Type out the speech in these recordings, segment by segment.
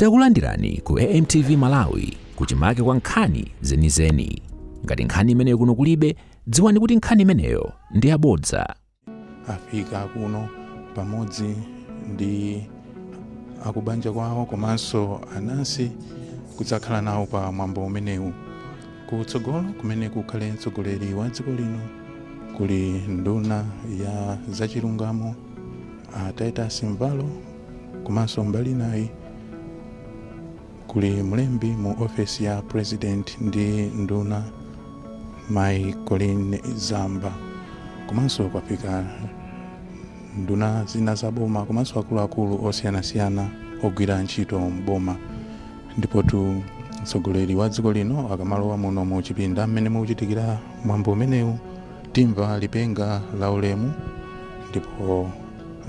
Takulandirani ku AMTV Malawi kuchimake kwa nkhani zenizeni. Ngati nkhani imeneyo kuno kulibe, dziwani kuti nkhani imeneyo ndi yabodza. Afika kuno pamodzi ndi akubanja kwawo komanso anansi kudzakhala nawo pa mwambo umenewu. Kutsogolo kumene kukhale mtsogoleri wa dziko lino kuli nduna ya zachilungamo a Titus Mvalo, komanso mbali inayi kuli mlembi mu ofesi ya President ndi nduna Mayi Colleen Zamba, komanso kwafika nduna zina za boma komanso akuluakulu osiyanasiyana ogwira ntchito mboma. Ndipotu mtsogoleri wa dziko lino akamalowa muno mu chipinda mmene mukuchitikira mwambo umenewu, timva lipenga la ulemu, ndipo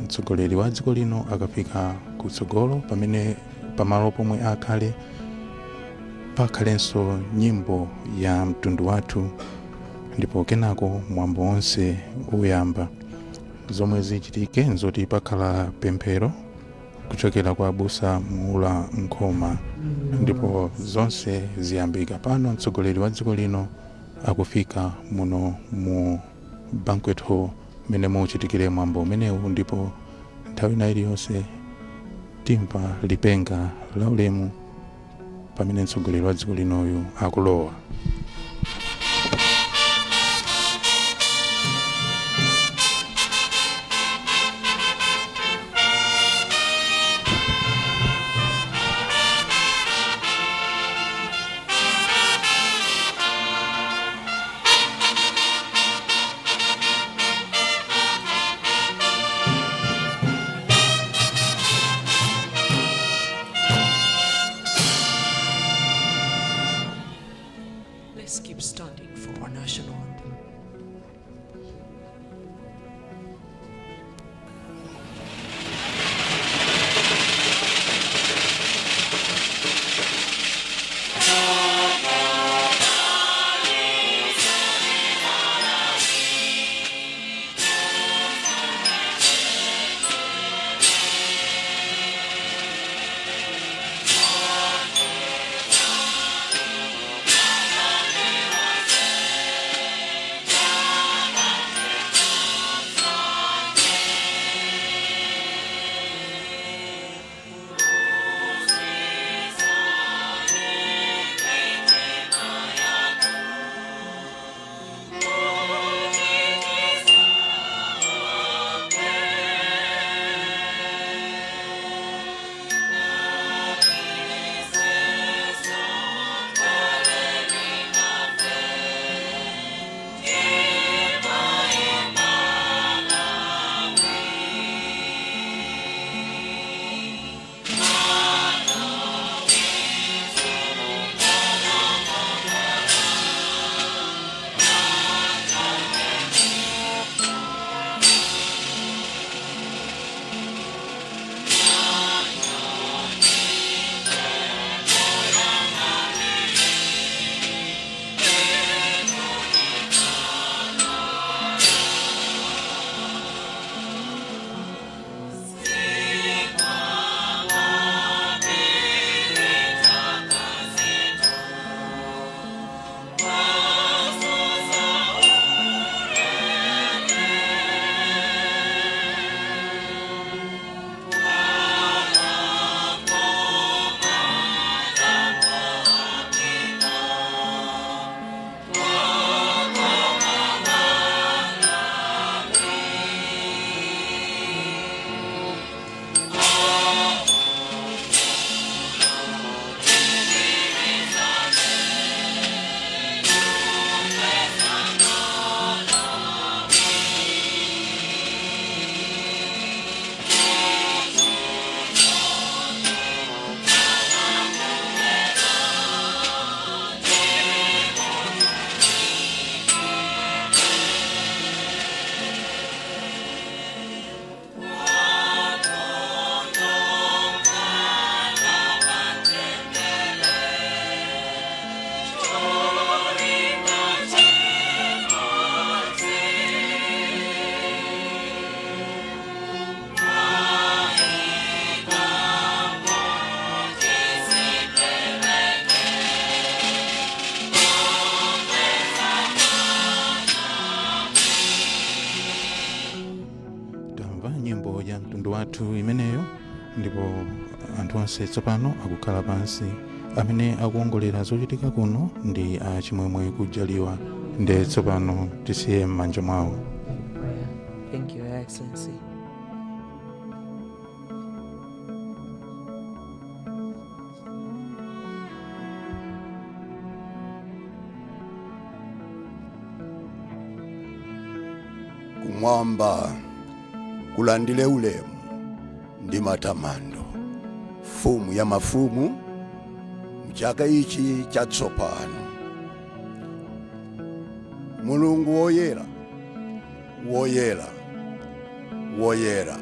mtsogoleri wa dziko lino akafika kutsogolo pamene pamalo pomwe akhale, pakhalenso nyimbo ya mtundu wathu, ndipo kenako mwambo wonse uyamba. Zomwe zichitike nzoti pakhala pemphero kuchokera kwa Abusa Muula Nkhoma, ndipo zonse ziyambika. Pano mtsogoleri wa dziko lino akufika muno mu banquet hall mmene muchitikire mwambo umenewu, ndipo nthawi ina iliyonse timva lipenga la ulemu pamene mtsogoleri wa dziko linoyu akulowa. Onse tsopano akukhala pansi. Amene akuongolera zochitika kuno ndi a Chimwemwe Kujaliwa, nde tsopano tisiye m'manja mwawo. Thank you, Your Excellency. Kumwamba kulandile ulemu ndi matamando, mfumu ya mafumu, mchaka ichi chatsopano. Mulungu woyera, woyera, woyera,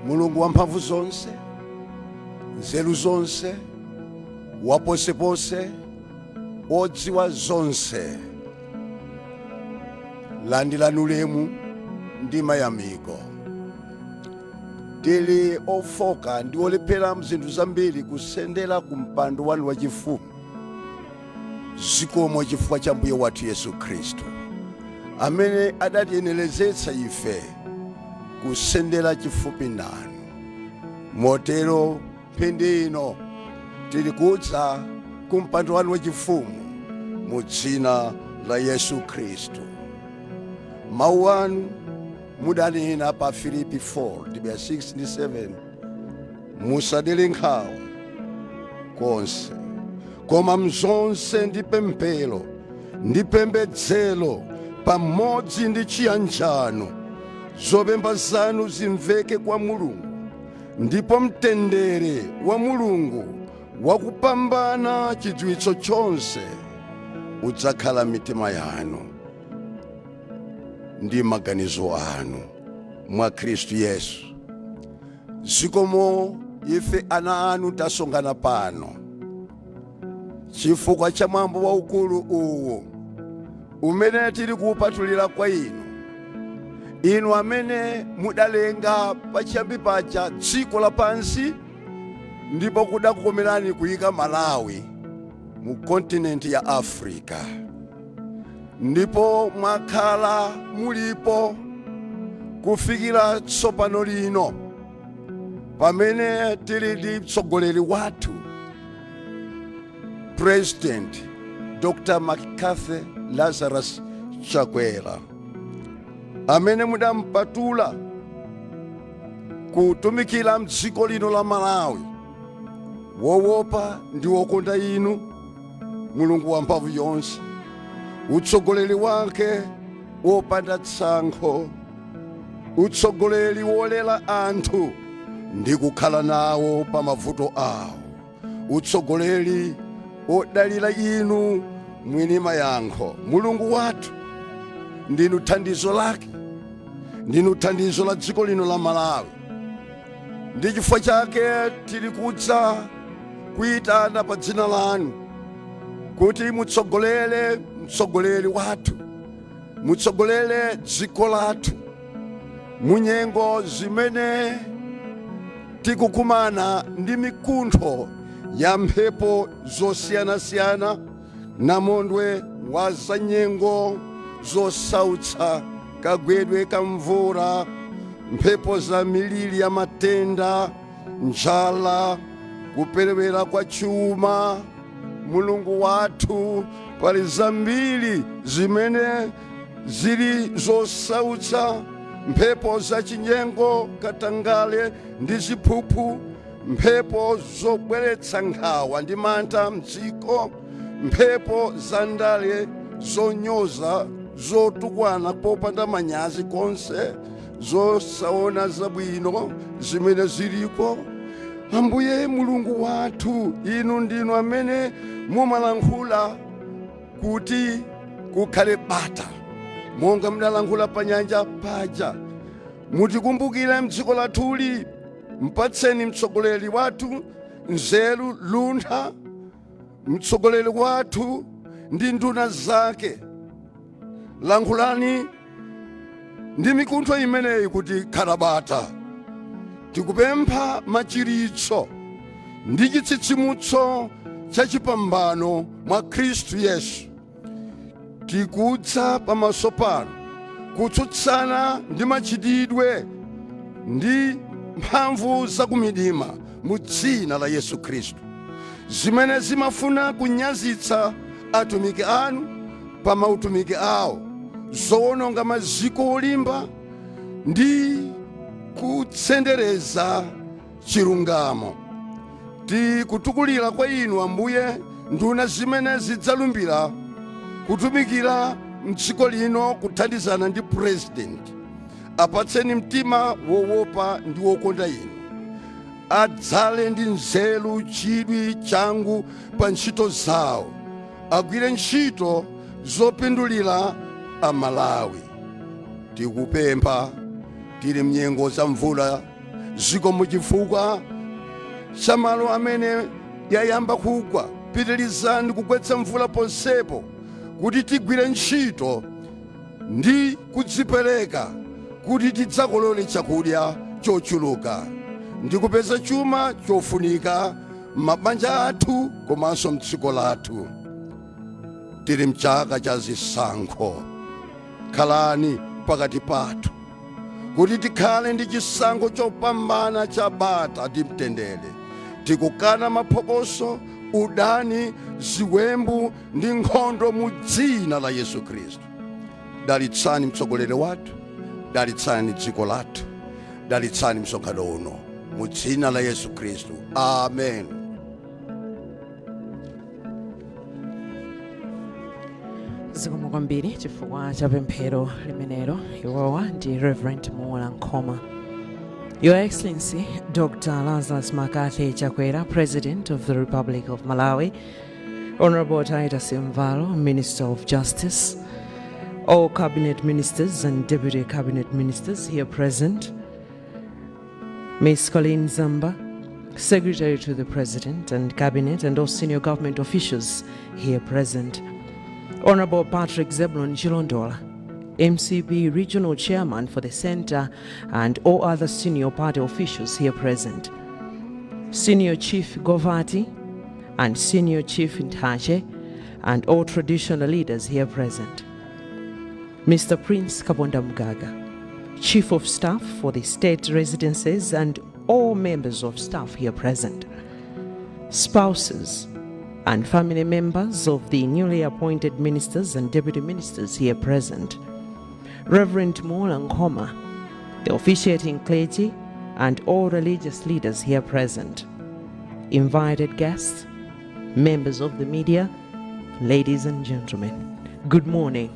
Mulungu wamphamvu zonse, nzeru zonse, waposepose, odziwa zonse, landilani ulemu ndi mayamiko. Tili ofoka ndi olephera mzinthu zambiri kusendera ku mpando wanu wachifumu. Zikomo chifukwa cha Mbuye wathu Yesu Khristu, amene adatiyenerezetsa ife kusendera chifupi nanu. Motero mphindi ino tili kudza ku mpando wanu wachifumu mu dzina la Yesu Khristu. Mawu anu mudanena pa Filipi 4 ndime 6 ndi 7: "Musadere nkhawa konse, koma mzonse ndi pemphero ndi pembedzero pamodzi ndi chiyanjano zopempha zanu zimveke kwa Mulungu, ndipo mtendere wa Mulungu wakupambana chidziwitso chonse udzakhala mitima yanu ndi maganizo anu mwa Khristu Yesu." Zikomo. Ife ana anu tasonkhana pano chifukwa cha mwambo waukulu uwu umene tili kuwupatulira kwa inu, inu amene mudalenga pachiyambi paja dziko lapansi, ndipo kudakukomerani kuyika Malawi mu kontinenti ya Africa, ndipo mwakhala mulipo kufikira tsopano lino pamene tili ndi mtsogoleri wathu, President Dr. McCarthy Lazarus Chakwera, amene mudampatula kutumikira mdziko lino la Malawi, wowopa ndi wokonda inu, Mulungu wamphamvu yonse, utsogoleri wake wopanda tsankho, utsogoleri wolera anthu ndi kukhala nawo pa mavuto awo, utsogoleri wodalira inu mwini mayankho. Mulungu wathu, ndinu thandizo lake, ndinu thandizo la dziko lino la Malawi. Ndi chifukwa chake tili kudza kuyitana pa dzina lanu kuti mutsogolere mtsogoleri wathu, mutsogolere dziko lathu munyengo zimene tikukumana ndi mikuntho ya mphepo zosiyanasiyana, namondwe wa zanyengo zosautsa, kagwedwe ka mvula, mphepo za miliri ya matenda, njala, kuperewera kwa chuma. Mulungu wathu, pali zambiri zimene zili zosautsa, mphepo zachinyengo, katangale ndi ziphuphu, mphepo zobweretsa nkhawa ndi mantha mdziko, mphepo za ndale zonyoza, zotukwana popanda manyazi konse, zosaona zabwino zimene ziliko. Ambuye Mulungu wathu, inu ndinu amene mumalankhula kuti kukhale bata, monga mudalankhula pa nyanja paja. Mutikumbukire mdziko lathuli, mpatseni mtsogoleri wathu nzeru, luntha, mtsogoleri wathu ndi nduna zake. Lankhulani ndi mikuntho imeneyi kuti khala bata. Tikupempha machiritso ndi chitsitsimutso cha chipambano mwa Khristu Yesu. Tikudza pamaso panu kutsutsana ndi machitidwe ndi mphamvu zakumidima. Mu dzina la Yesu Khristu, zimene zimafuna kunyazitsa atumiki anu pa mautumiki awo, zowononga maziko olimba ndi kutsendereza chilungamo, tikutukulira kwa inu Ambuye nduna zimene zidzalumbira kutumikira mdziko lino kuthandizana ndi President. Apatseni mtima wowopa ndi wokonda inu, adzale ndi nzeru, chidwi, changu pa ntchito zawo, agwire ntchito zopindulira Amalawi. Tikupempha tili mnyengo za mvula, zikomo chifukwa cha malo amene yayamba kugwa. Pitirizani kugwetsa mvula ponsepo kuti tigwire ntchito ndi kudzipereka kuti tidzakolole chakudya chochuluka ndi kupeza chuma chofunika m'mabanja athu komanso mdziko lathu. Tili mchaka cha zisankho, khalani pakati pathu kuti tikhale ndi chisankho chopambana cha bata ndi mtendere. Tikukana maphokoso, udani, ziwembu ndi nkhondo mu dzina la Yesu Khristu. Dalitsani mtsogoleri wathu, dalitsani dziko lathu, dalitsani msonkhano uno mu dzina la Yesu Khristu, amen. Zikomo kwambiri chifukwa cha pemphero limenelo. Iwowa ndi Reverend Muula Nkhoma. Your Excellency Dr. Lazarus McCarthy Chakwera, President of the Republic of Malawi, Honorable Titus Mvalo, Minister of Justice, all cabinet ministers and deputy cabinet ministers here present, Ms. Colleen Zamba, Secretary to the President and Cabinet, and all senior government officials here present, Honorable Patrick Zebulon Chilondola, MCP Regional Chairman for the Center, and all other senior party officials here present, Senior Chief Govati and Senior Chief Ntache, and all traditional leaders here present, Mr. Prince Kaponda Mugaga, Chief of Staff for the state residences, and all members of staff here present, spouses and family members of the newly appointed ministers and deputy ministers here present, Reverend Muula Nkhoma, the officiating clergy, and all religious leaders here present, invited guests, members of the media, ladies and gentlemen, good morning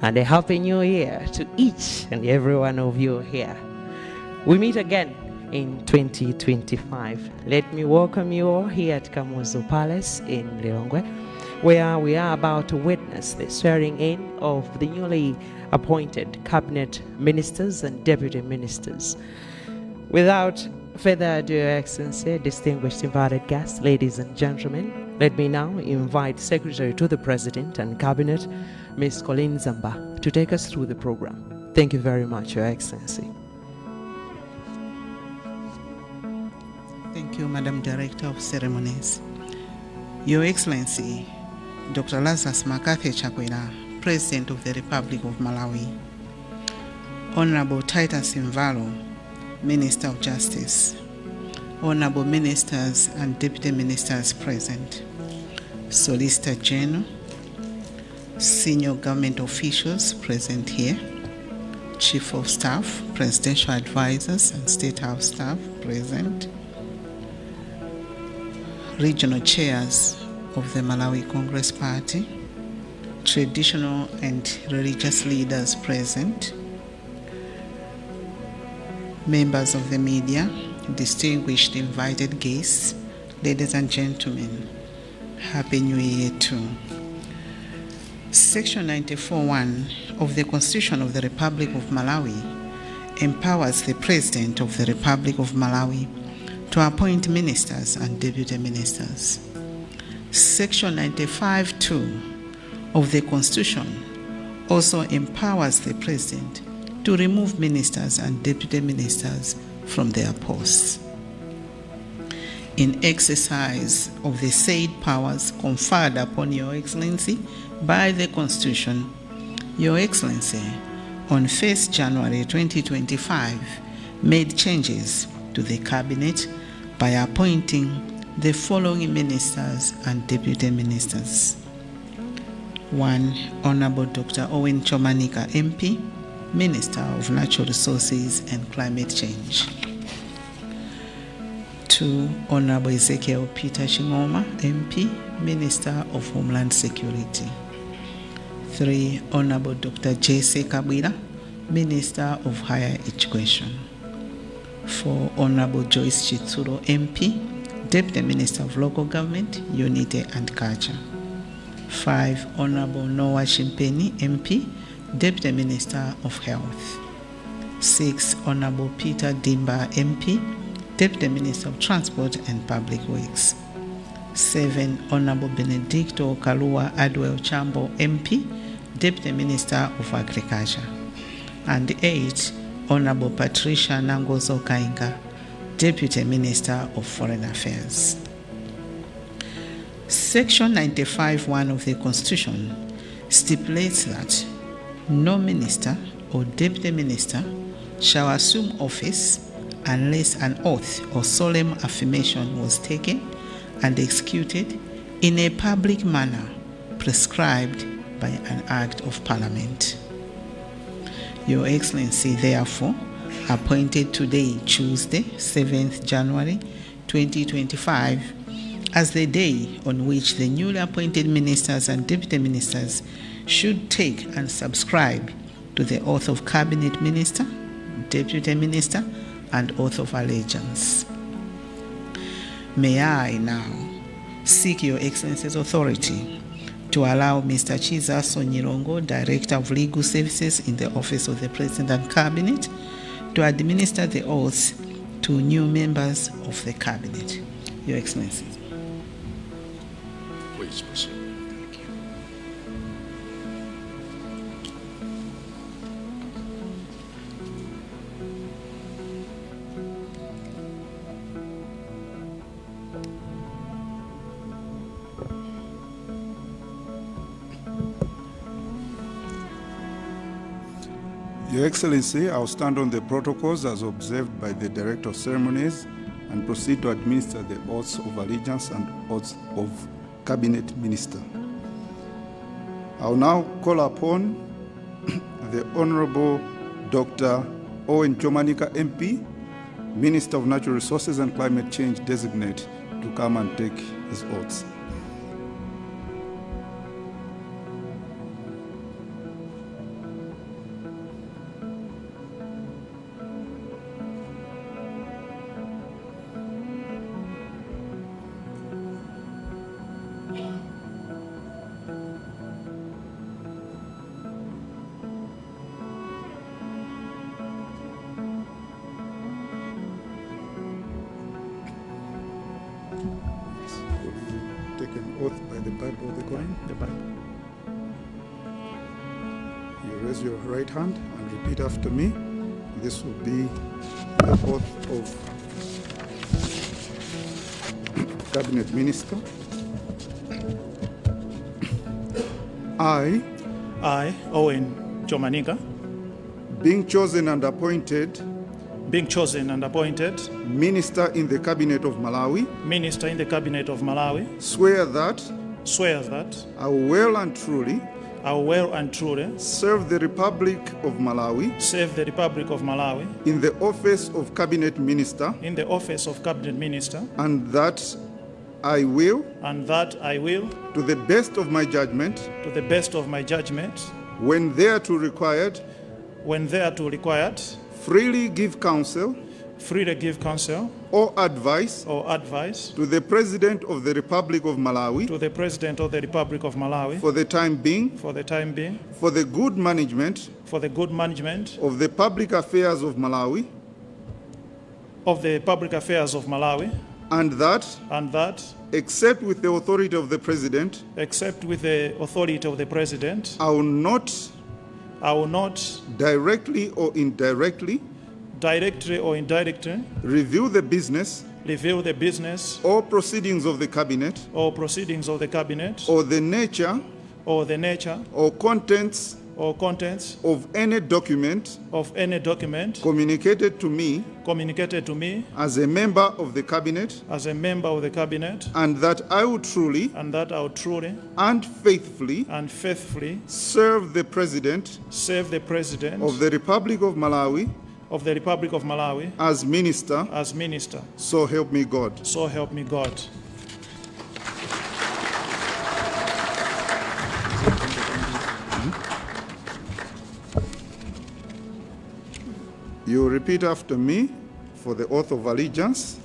and a happy new year to each and every one of you here. We meet again in 2025. Let me welcome you all here at Kamuzu Palace in Lilongwe, where we are about to witness the swearing in of the newly appointed cabinet ministers and deputy ministers. Without further ado, Your Excellency, distinguished invited guests, ladies and gentlemen, let me now invite Secretary to the President and Cabinet, Ms. Colleen Zamba, to take us through the program. Thank you very much, Your Excellency. Thank you, Madam Director of Ceremonies. Your Excellency, Dr. Lazarus McCarthy Chakwera, President of the Republic of Malawi, Honorable Titus Mvalo, Minister of Justice, Honorable Ministers and Deputy Ministers present, Solicitor General, senior government officials present here, Chief of Staff, Presidential Advisors and State House staff present, regional chairs of the Malawi Congress Party, traditional and religious leaders present, members of the media, distinguished invited guests, ladies and gentlemen, Happy New Year too. Section 94.1 of the Constitution of the Republic of Malawi empowers the President of the Republic of Malawi to appoint ministers and deputy ministers. Section 95.2 of the Constitution also empowers the President to remove ministers and deputy ministers from their posts. In exercise of the said powers conferred upon Your Excellency by the Constitution, Your Excellency, on 1st January 2025, made changes to the Cabinet. by appointing the following ministers and deputy ministers. 1. Honorable Dr. Owen Chomanika, MP, Minister of Natural Resources and Climate Change. 2. Honorable Ezekiel Peter Chingoma, MP, Minister of Homeland Security. 3. Honorable Dr. J.C. Kabwila, Minister of Higher Education. 4. Honorable Joyce Chitsulo, MP, Deputy Minister of Local Government, Unity and Culture. 5. Honorable Noah Chimpeni, MP, Deputy Minister of Health. 6. Honorable Peter Dimba, MP, Deputy Minister of Transport and Public Works. 7. Honorable Benedicto Kalua Adwell Chambo, MP, Deputy Minister of Agriculture. And 8. Honorable Patricia Nangozo Kainga, Deputy Minister of Foreign Affairs. Section 95(1) of the Constitution stipulates that no minister or deputy minister shall assume office unless an oath or solemn affirmation was taken and executed in a public manner prescribed by an act of parliament. Your Excellency, therefore, appointed today, Tuesday, 7th January 2025, as the day on which the newly appointed ministers and deputy ministers should take and subscribe to the oath of cabinet minister, deputy minister, and oath of allegiance. May I now seek Your Excellency's authority to allow Mr. Chiza Sonyirongo, Director of Legal Services in the Office of the President and Cabinet, to administer the oaths to new members of the Cabinet. Your Excellency. Please proceed. Thank you. Your Excellency, I'll stand on the protocols as observed by the Director of Ceremonies and proceed to administer the oaths of allegiance and oaths of Cabinet Minister. I'll now call upon the Honorable Dr. Owen Chomanika, MP, Minister of Natural Resources and Climate Change Designate, to come and take his oaths. Will you take an oath by the Bible or the Quran? The Bible. You raise your right hand and repeat after me. This will be the oath of Cabinet Minister. I, I, Owen Chomanika, being chosen and appointed being chosen and appointed Minister in the Cabinet of Malawi, Minister in the Cabinet of Malawi, swear that swear that I will well and truly I will well and truly serve the Republic of Malawi serve the Republic of Malawi in the office of Cabinet Minister, in the office of Cabinet Minister, and that I will, and that I will, to the best of my judgment, to the best of my judgment, when thereto required, when thereto required, freely give counsel freely give counsel or advice or advice to the President of the Republic of Malawi to the President of the Republic of Malawi for the time being, for the time being, for the good management for the good management of the public affairs of Malawi, of the public affairs of Malawi, and that, and that, except with the authority of the President, except with the authority of the President, I will not I will not directly or indirectly directly or indirectly review the business reveal the business or proceedings of the Cabinet or proceedings of the Cabinet or the nature or the nature or contents or contents of any document of any document communicated to me communicated to me as a member of the Cabinet, as a member of the Cabinet, and that I will truly and that I will truly and faithfully and faithfully serve the President serve the President of the Republic of Malawi of the Republic of Malawi as Minister, as Minister. so help me God. So help me God. You repeat after me for the oath of allegiance.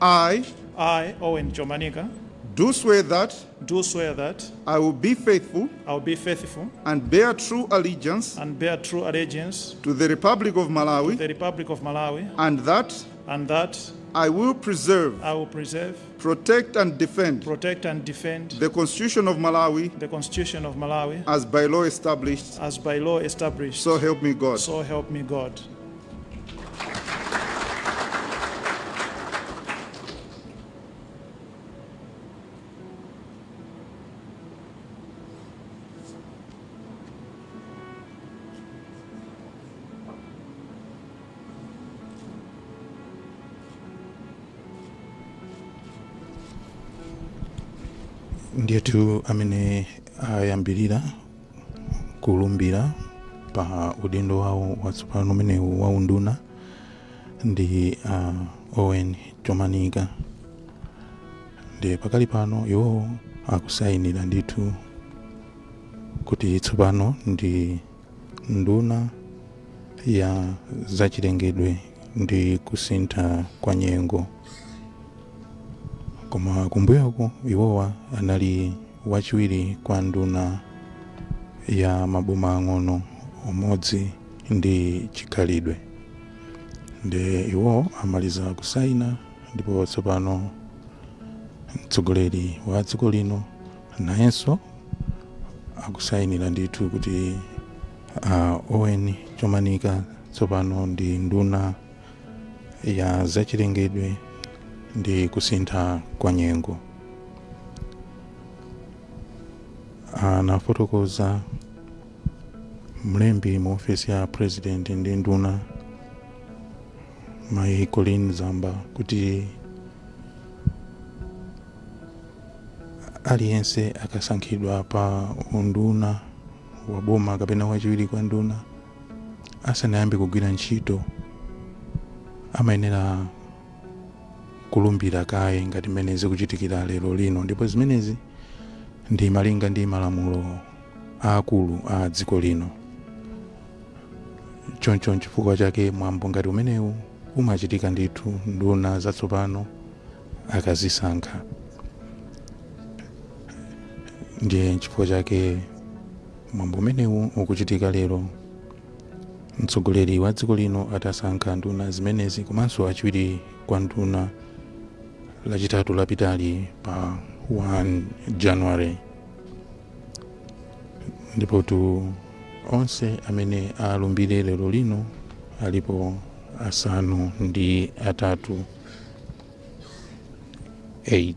I I, Owen Chomanika, do swear that do swear that I will be faithful I will be faithful and bear true allegiance and bear true allegiance to the Republic of to Malawi, the Republic of Malawi, and that and that I will preserve, I will preserve, protect, and defend protect, and defend the Constitution of Malawi the Constitution of Malawi as by law established. as by law established. So help me God. So help me God. Ndiyetu amene ayambirira kulumbira pa udindo wawo watsopano umenewu wa unduna ndi Owen Chomanika. Ndiye pakali pano iwowo akusayinira ndithu kuti tsopano ndi nduna ya zachilengedwe ndi kusintha kwa nyengo, koma kumbuyoko iwowa anali wachiwiri kwa nduna ya maboma ang'ono, umodzi ndi chikhalidwe. Ndi iwo amaliza kusayina, ndipo tsopano mtsogoleri wa dziko lino nayenso akusayinira ndithu kuti Owen Chomanika tsopano ndi nduna ya zachilengedwe ndi kusintha kwa nyengo. Anafotokoza mlembi mu ofesi ya President ndi nduna, mayi Colleen Zamba, kuti aliyense akasankhidwa pa unduna wa boma kapena wachiwiri kwa nduna, asanayambe kugwira ntchito amayenera kulumbira kaye ngati mmene zikuchitikira lero lino, ndipo zimenezi ndi malinga ndi malamulo aakulu a dziko lino. Choncho nchifukwa chake mwambo ngati umenewu umachitika ndithu nduna zatsopano akazisankha. Ndiye nchifukwa chake mwambo umenewu ukuchitika lero, mtsogoleri wa dziko lino atasankha nduna zimenezi komanso achiwiri kwa nduna Lachitatu lapitali pa 1 January. Ndipo tu onse amene alumbire lero lino alipo 8, 8.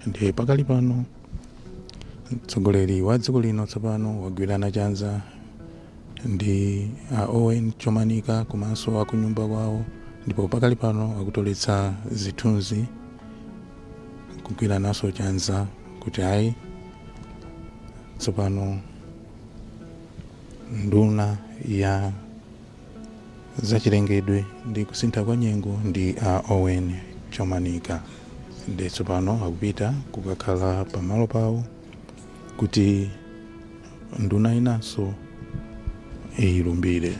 Ndiye pakali pano mtsogoleri wa dziko lino tsopano wagwirana chanza ndi a Owen Chomanika komanso akunyumba kwawo, ndipo pakali pano akutoletsa zithunzi kugwirananso chanza kuti ayi, tsopano nduna ya zachilengedwe ndi kusintha kwa nyengo ndi a Owen Chomanika. Ndi tsopano akupita kukakhala pamalo pawo kuti nduna inanso ilumbire.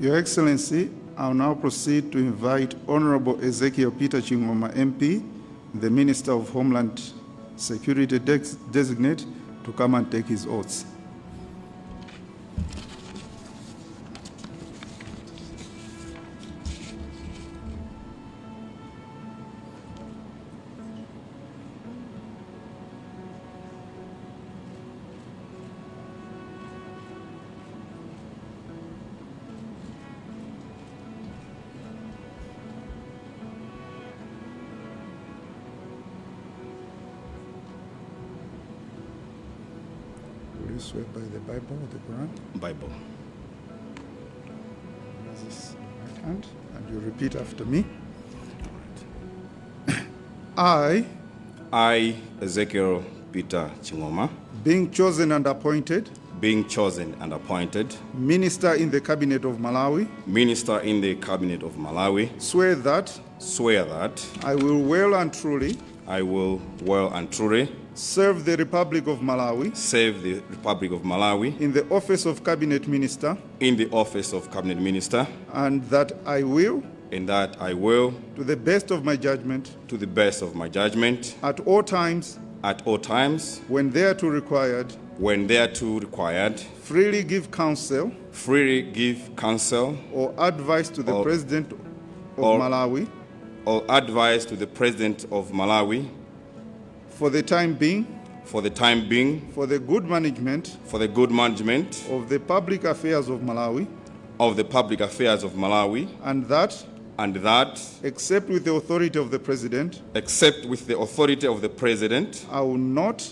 Your Excellency, I will now proceed to invite Honorable Ezekiel Peter Chingoma MP, the Minister of Homeland Security Designate, to come and take his oaths. You swear by the Bible or the Quran? Bible. Raise this in your right hand and you repeat after me. I, I, Ezekiel Peter Chingoma, being chosen and appointed being chosen and appointed minister in the cabinet of Malawi, minister in the cabinet of Malawi, swear that swear that I will well and truly I will well and truly serve the Republic of Malawi serve the Republic of Malawi in the office of cabinet minister, in the office of cabinet minister, and that I will, and that I will, to the best of my judgment, to the best of my judgment, at all times at all times, when thereto required, when thereto required, freely give counsel freely give counsel or advice to the President of Malawi or advice to the President of Malawi for the time being, for the time being, for the good management for the good management of the public affairs of Malawi, of the public affairs of Malawi, and that, and that, except with the authority of the President, except with the authority of the President, I will not,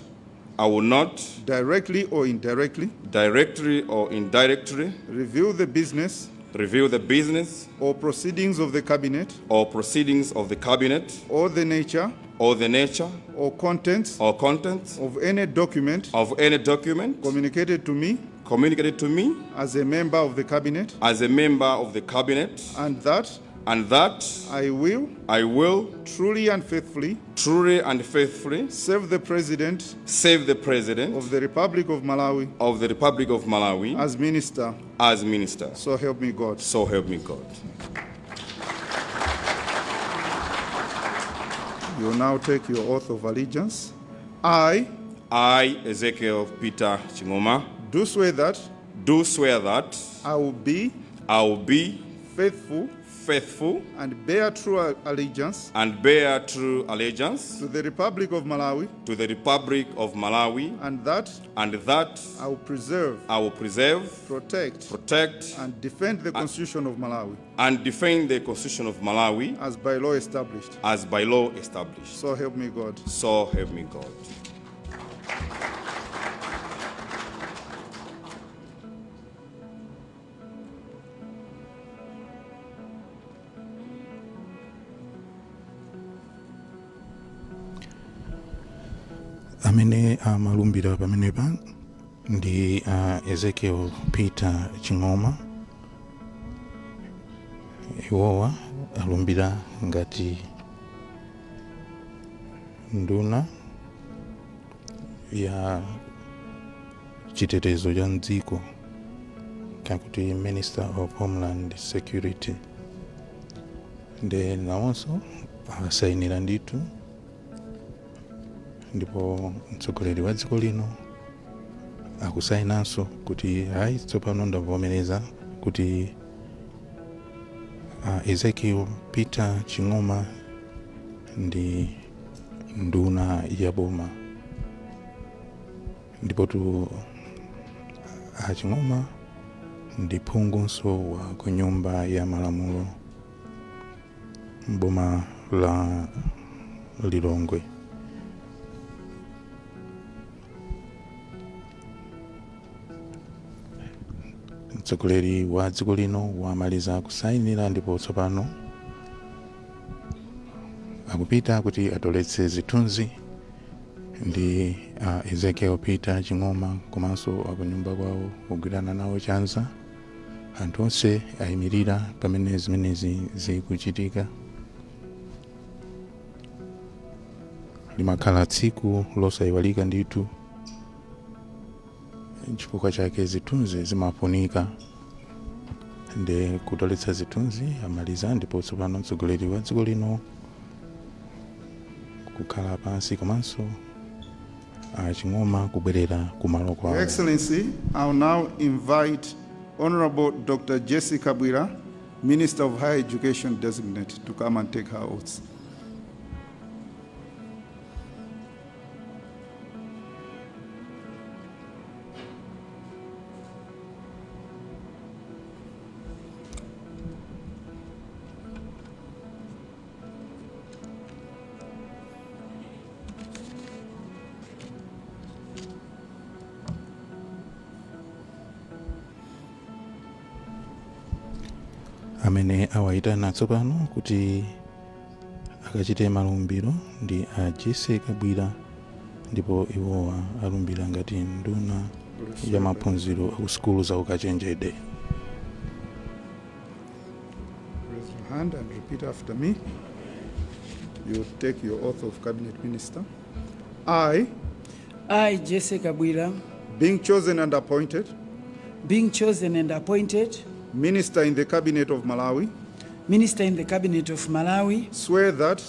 I will not, directly or indirectly, directly or indirectly, reveal the business reveal the business or proceedings of the cabinet or proceedings of the cabinet or the nature or the nature or contents or contents of any document of any document communicated to me communicated to me as a member of the cabinet, as a member of the cabinet, and that and that I will I will truly and faithfully truly and faithfully serve the President serve the President of the Republic of Malawi of the Republic of Malawi as minister. as minister. So help me God. So help me God. You will now take your oath of allegiance. I I, Ezekiel Peter Chingoma, do swear that do swear that I will be I will be faithful faithful and bear true allegiance and bear true allegiance to the Republic of Malawi, to the Republic of Malawi, and that and that I will preserve, I will preserve, protect, protect, and defend the Constitution of Malawi and defend the Constitution of Malawi as by law established. as by law established. So help me God. So help me God. Amene amalumbira pamenepa ndi Ezekiel Peter Ching'oma. Iwowa alumbira ngati nduna ya chitetezo cha mdziko, kakuti Minister of Homeland Security. Nde nawonso asayinira ndithu, ndipo mtsogoleri wa dziko lino akusayinanso kuti hayi, tsopano ndavomereza kuti Ezekiel Peter Ching'oma ndi nduna ya boma. Ndipotu aching'oma ndi phungunso wa ku Nyumba ya Malamulo mboma la Lilongwe. Mtsogoleri wa dziko lino wamaliza kusayinira, ndipo tsopano akupita kuti atoletse zithunzi ndi Ezekiel Peter Ching'oma komanso akunyumba kwawo, kugwirana nawo chanza. Anthu onse ayimirira pamene zimenezi zikuchitika. Limakhala tsiku losayiwalika ndithu, chifukwa chake zithunzi zimafunika. Ndi kutoletsa zithunzi amaliza, ndipo tsopano mtsogoleri wa dziko lino kukhala pansi komanso aching'oma kubwerera kumalo Your kwawo. Excellency, I will now invite Honorable Dr. Jessie Kabwila, Minister of Higher Education Designate, to come and take her oaths. Amene awayitana tsopano kuti akachite malumbiro ndi a Jesse Kabwira, ndipo iwowa alumbira ngati nduna ya maphunziro aku sukulu za ukachenjede. Raise your hand and repeat after me. You take your oath of cabinet minister. I, I, Jesse Kabwila, being chosen and appointed being chosen and appointed minister in the cabinet of Malawi, minister in the cabinet of Malawi, swear that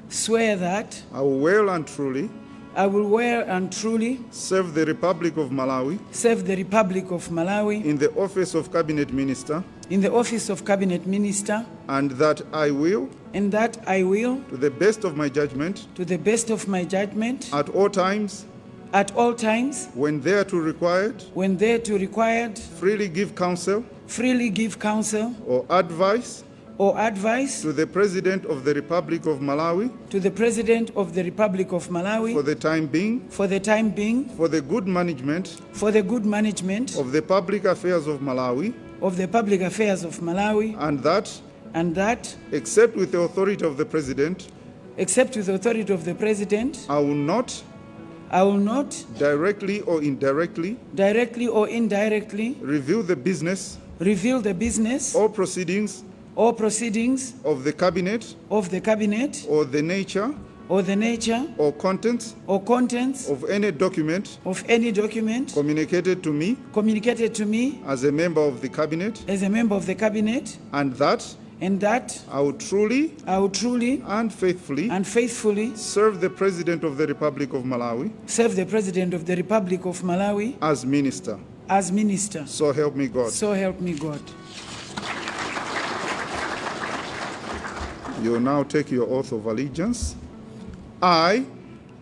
swear that I will well and truly I will well and truly serve the Republic of Malawi serve the Republic of Malawi in the office of cabinet minister, in the office of cabinet minister, and that I will, and that I will, to the best of my judgment, to the best of my judgment, at all times at all times when thereto required, when thereto required, freely give counsel freely give counsel or advice or advice to the President of the Republic of Malawi to the President of the Republic of Malawi for the time being, for the time being, for the good management for the good management of the public affairs of Malawi, of the public affairs of Malawi, and that, and that, except with the authority of the President, except with the authority of the President, I will not, I will not, directly or indirectly, directly or indirectly, reveal the business reveal the business or proceedings or proceedings of the cabinet of the cabinet or the nature or the nature or contents or contents of any document of any document communicated to me communicated to me as a member of the cabinet, as a member of the cabinet, and that and that I will truly I will truly and faithfully and faithfully serve the President of the Republic of Malawi serve the President of the Republic of Malawi as minister. as minister. So help me God. So help me God. You will now take your oath of allegiance. I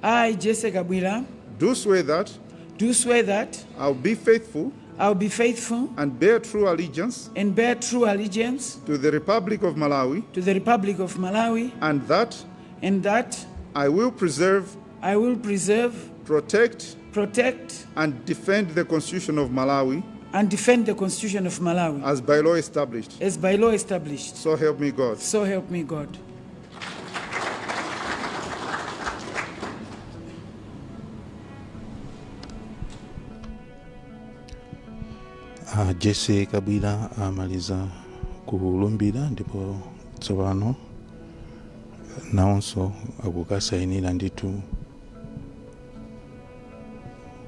I, Jesse Kabwila, do swear that do swear that I will be faithful I will be faithful and bear true allegiance and bear true allegiance to the Republic of Malawi, to the Republic of Malawi, and that and that I will preserve, I will preserve, protect, protect, and defend the Constitution of Malawi and defend the Constitution of Malawi as by law established. as by law established. So help me God. So help me God. A Jesse Kabwila amaliza kulumbira, ndipo tsopano nawonso akukasayinira ndithu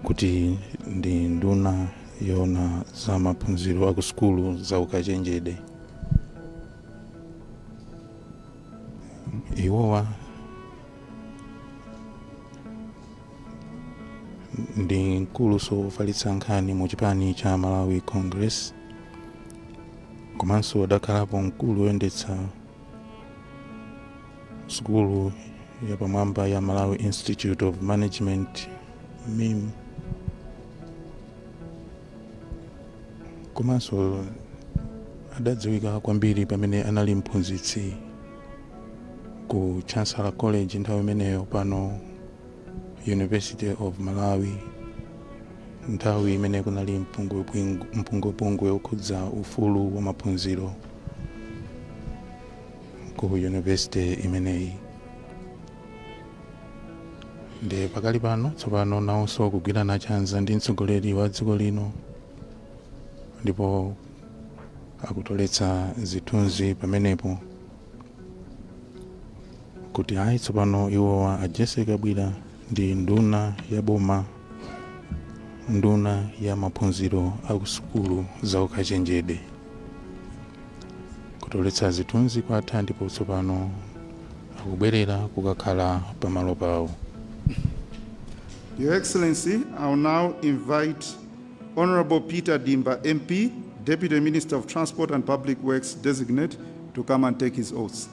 kuti ndi nduna yoona za maphunziro aku sukulu za ukachenjede. Iwowa ndi mkuluso wofalitsa nkhani mu chipani cha Malawi Congress, komanso adakhalapo mkulu woyendetsa sukulu yapamwamba ya Malawi Institute of Management, MIM, komanso adadziwika kwambiri pamene anali mphunzitsi ku Chancellor College nthawi imeneyo, pano University of Malawi, nthawi imene kunali mpungwepungwe wokhudza ufulu wa maphunziro ku university imeneyi. Ndi pakali pano tsopano nawonso kugwirana chanza ndi mtsogoleri wa dziko lino, ndipo akutoletsa zithunzi pamenepo kuti ayi, tsopano iwowa a Jesse Kabwila ndi nduna ya boma, nduna ya maphunziro aku sukulu za ukachenjede. Kutoletsa zithunzi kwatha, ndipo tsopano akubwerera kukakhala pamalo pawo. Your Excellency, I will now invite Honorable Peter Dimba, MP, Deputy Minister of Transport and Public Works Designate, to come and take his oaths.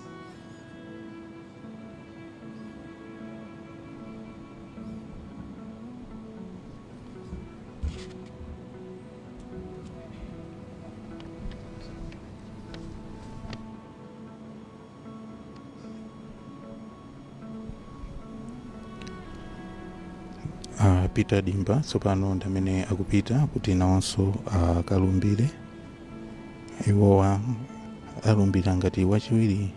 Peter Dimba tsopano ndi amene akupita kuti nawonso akalumbire. Iwowa Alumbira ngati wachiwiri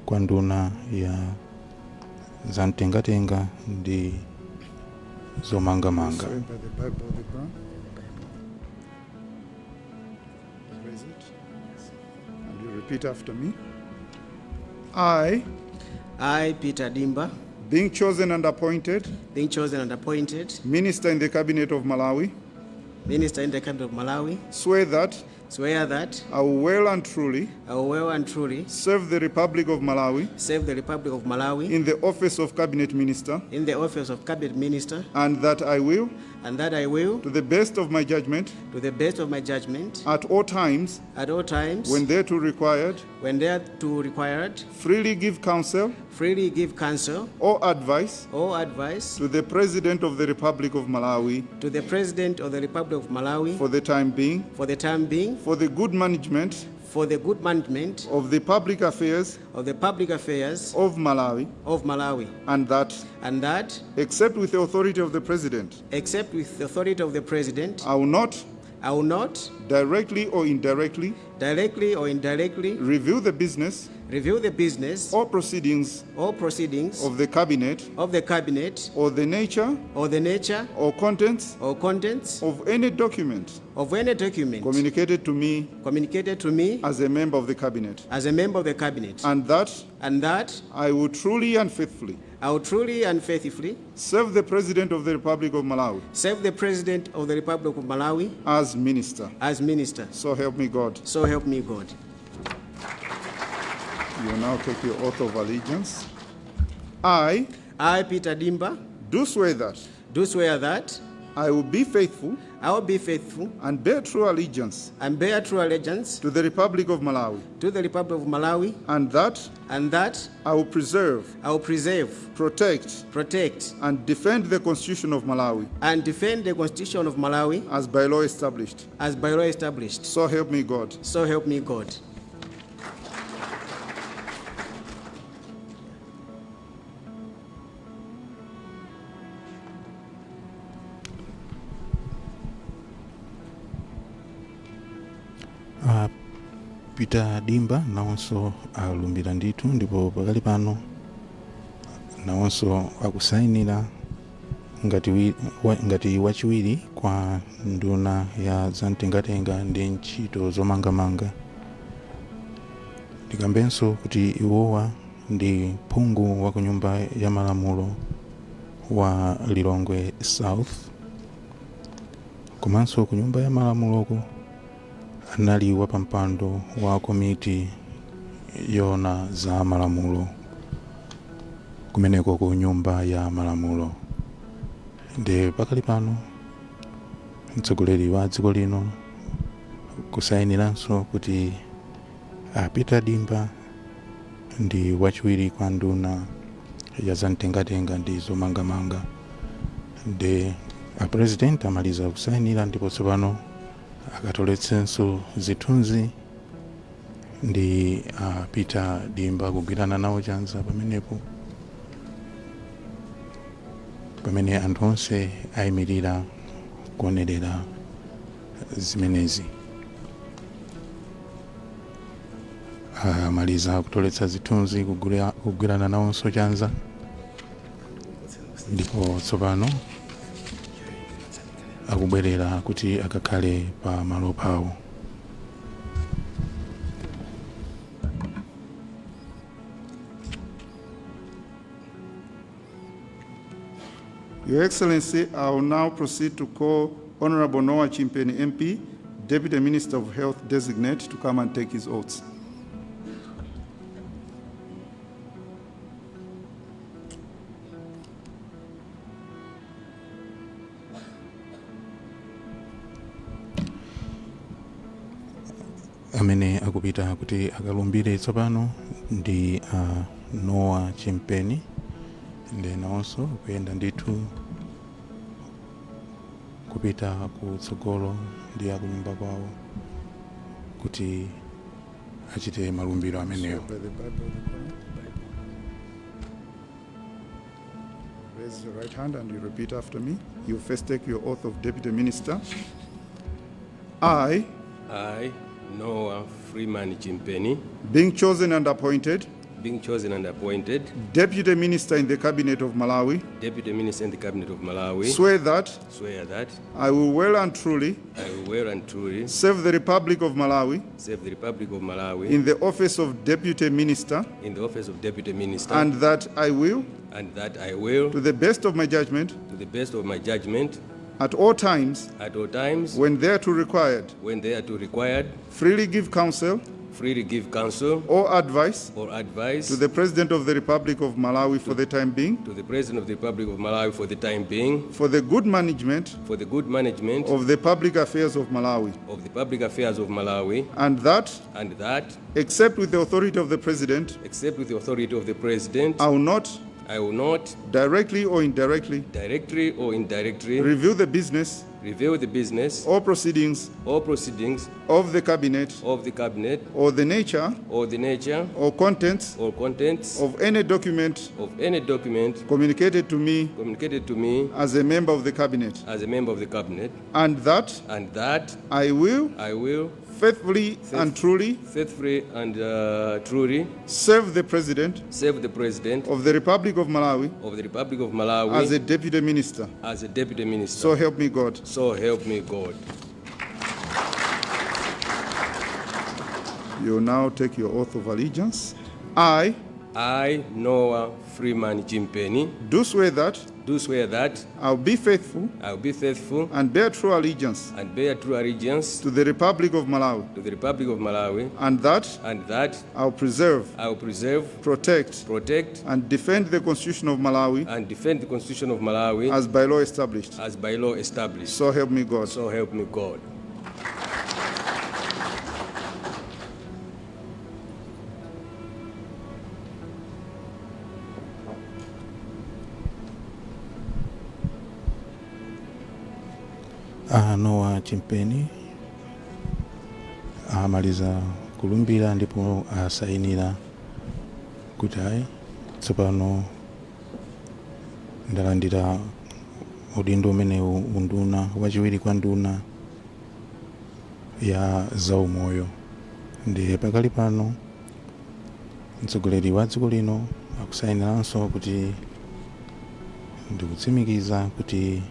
kwa nduna ya zamtengatenga ndi zomangamanga. Swear by the Bible or the Quran. Raise it. And you repeat after me. I, I, Peter Dimba, being chosen and appointed being chosen and appointed minister in the cabinet of Malawi, minister in the cabinet of Malawi, swear that swear that I will well and truly I will well and truly serve the Republic of Malawi serve the Republic of Malawi in the office of cabinet minister, in the office of cabinet minister, and that I will, and that I will, to the best of my judgment, to the best of my judgment, at all times at all times, when thereto required, when thereto required, freely give counsel freely give counsel or advice or advice to the President of the Republic of Malawi to the President of the Republic of Malawi for the time being, for the time being, for the good management for the good management of the public affairs of the public affairs of Malawi, of Malawi, and that, and that, except with the authority of the President, except with the authority of the President, I will not, I will not, directly or indirectly, directly or indirectly, review the business review the business or proceedings or proceedings of the cabinet of the cabinet or the nature or the nature or contents or contents of any document of any document communicated to me communicated to me as a member of the cabinet, as a member of the cabinet, and that and that I will truly and faithfully I will truly and faithfully serve the President of the Republic of Malawi serve the President of the Republic of Malawi as minister. as minister. So help me God. So help me God. You will now take your oath of allegiance. I I, Peter Dimba, do swear that do swear that I will be faithful I will be faithful and bear true allegiance and bear true allegiance to the Republic of Malawi, to the Republic of Malawi, and that and that I will preserve, I will preserve, protect, protect, and defend the Constitution of Malawi and defend the Constitution of Malawi as by law established. as by law established. So help me God. So help me God. Peter Dimba nawonso alumbira ndithu, ndipo pakali pano nawonso akusayinira ngati wachiwiri kwa nduna ya zamtengatenga ndi ntchito zomangamanga. Ndikambenso kuti iwowa ndi phungu wa ku Nyumba ya Malamulo wa Lilongwe South, komanso ku Nyumba ya Malamuloko anali wapampando wa komiti yona za malamulo kumeneko ku Nyumba ya Malamulo. Ndi pakali pano mtsogoleri wa dziko lino kusayiniranso kuti a Peter Dimba ndi wachiwiri kwa nduna ya zamtengatenga ndi zomangamanga. Ndi a President amaliza kusayinira, ndipo tsopano akatoletsenso zithunzi ndi a Peter Dimba kugwirana nawo chanza pamenepo, pamene anthu onse ayimirira kuonerera zimenezi. Amaliza kutoletsa zithunzi, kugwirana nawonso chanza, ndipo tsopano akubwerera kuti akakhale pa malo pawo. Your Excellency, I will now proceed to call Honorable Noah Chimpeni MP, Deputy Minister of Health Designate, to come and take his oaths. Amene akupita kuti akalumbire tsopano ndi Noah Chimpeni, ndi nawonso kuyenda ndithu kupita kutsogolo ndi akunyumba kwawo kuti achite malumbiro amenewo. By the Bible or the Quran. Raise your right hand and you repeat after me. You first take your oath of Deputy Minister. I I, Noah Freeman Chimpeni, being chosen and appointed being chosen and appointed Deputy Minister in the Cabinet of Malawi, Deputy Minister in the Cabinet of Malawi, swear that swear that I will well and truly I will well and truly serve the Republic of Malawi serve the Republic of Malawi in the office of Deputy Minister, in the office of Deputy Minister, and that I will, and that I will, to the best of my judgment, to the best of my judgment, at all times at all times, when thereto required, when they are to required, freely give counsel freely give counsel or advice or advice to the President of the Republic of Malawi for the time being, to the President of the Republic of Malawi for the time being, for the good management for the good management of the public affairs of Malawi, of the public affairs of Malawi, and that, and that, except with the authority of the President, except with the authority of the President, I will not, I will not, directly or indirectly, directly or indirectly, review the business reveal the business or proceedings or proceedings of the Cabinet of the Cabinet or the nature or the nature or contents or contents of any document of any document communicated to me communicated to me as a member of the Cabinet, as a member of the Cabinet, and that and that I will I will faithfully and truly faithfully and truly serve the President serve the President of the Republic of Malawi of the Republic of Malawi as a Deputy Minister. as a Deputy Minister. So help me God. So help me God. You will now take your oath of allegiance. I Noah Freeman Chimpeni, do swear that do swear that I will be faithful I will be faithful and bear true allegiance and bear true allegiance to the Republic of Malawi, to the Republic of Malawi, and that and that I will preserve, I will preserve, protect, protect, and defend the Constitution of Malawi and defend the Constitution of Malawi as by law established. as by law established. So help me God. So help me God. A Noah Chimpeni amaliza kulumbira ndipo asayinira kuti ayi, tsopano ndalandira udindo umenewu, unduna wachiwiri kwa nduna ya zaumoyo. Ndiye pakali pano mtsogoleri wa dziko lino akusayiniranso kuti ndikutsimikiza kuti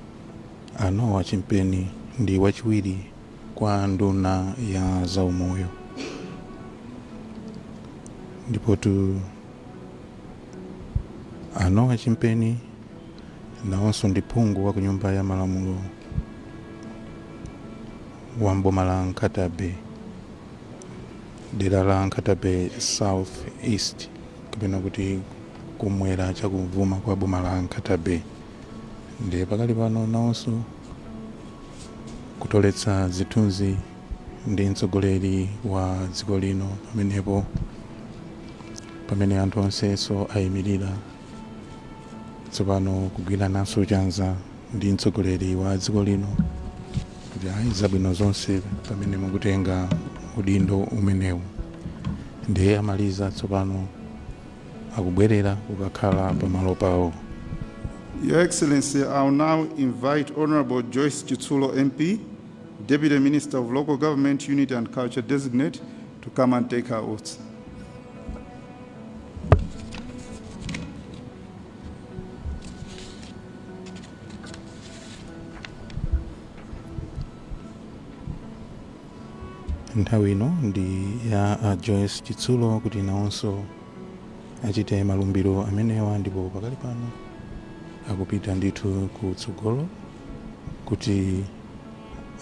a Noah Chimpeni ndi wachiwiri kwa nduna ya zaumoyo. Ndipotu a Noah Chimpeni nawonso ndi phungu wa ku Nyumba ya Malamulo wa mboma la Nkhata Bay, dera la Nkhata Bay South East, kapena kuti kumwera chakuvuma kwa boma la Nkhata Bay. Ndiye pakali pano nawonso kutoletsa zithunzi ndi mtsogoleri wa dziko lino pamenepo, pamene anthu onsenso ayimirira tsopano kugwirananso chanza ndi mtsogoleri wa dziko lino kuti ayi, zabwino zonse pamene mukutenga udindo umenewu. Ndiye amaliza tsopano, akubwerera kukakhala pamalo pawo. Your Excellency, I will now invite Honorable Joyce Chitsulo MP, Deputy Minister of Local Government, Unity and Culture Designate, to come and take her oaths. Nthawi ino ndi ya a Joyce Chitsulo kuti nawonso achite malumbiro amenewa, ndipo pakali pano akupita ndithu kutsogolo kuti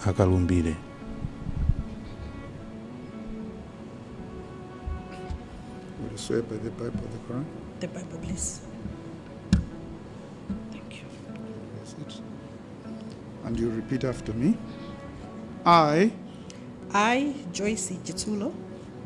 akalumbire. Will you swear by the Bible or the Quran? The Bible, please. Thank you. That's it. And you repeat after me. I, I, Joyce Chitsulo,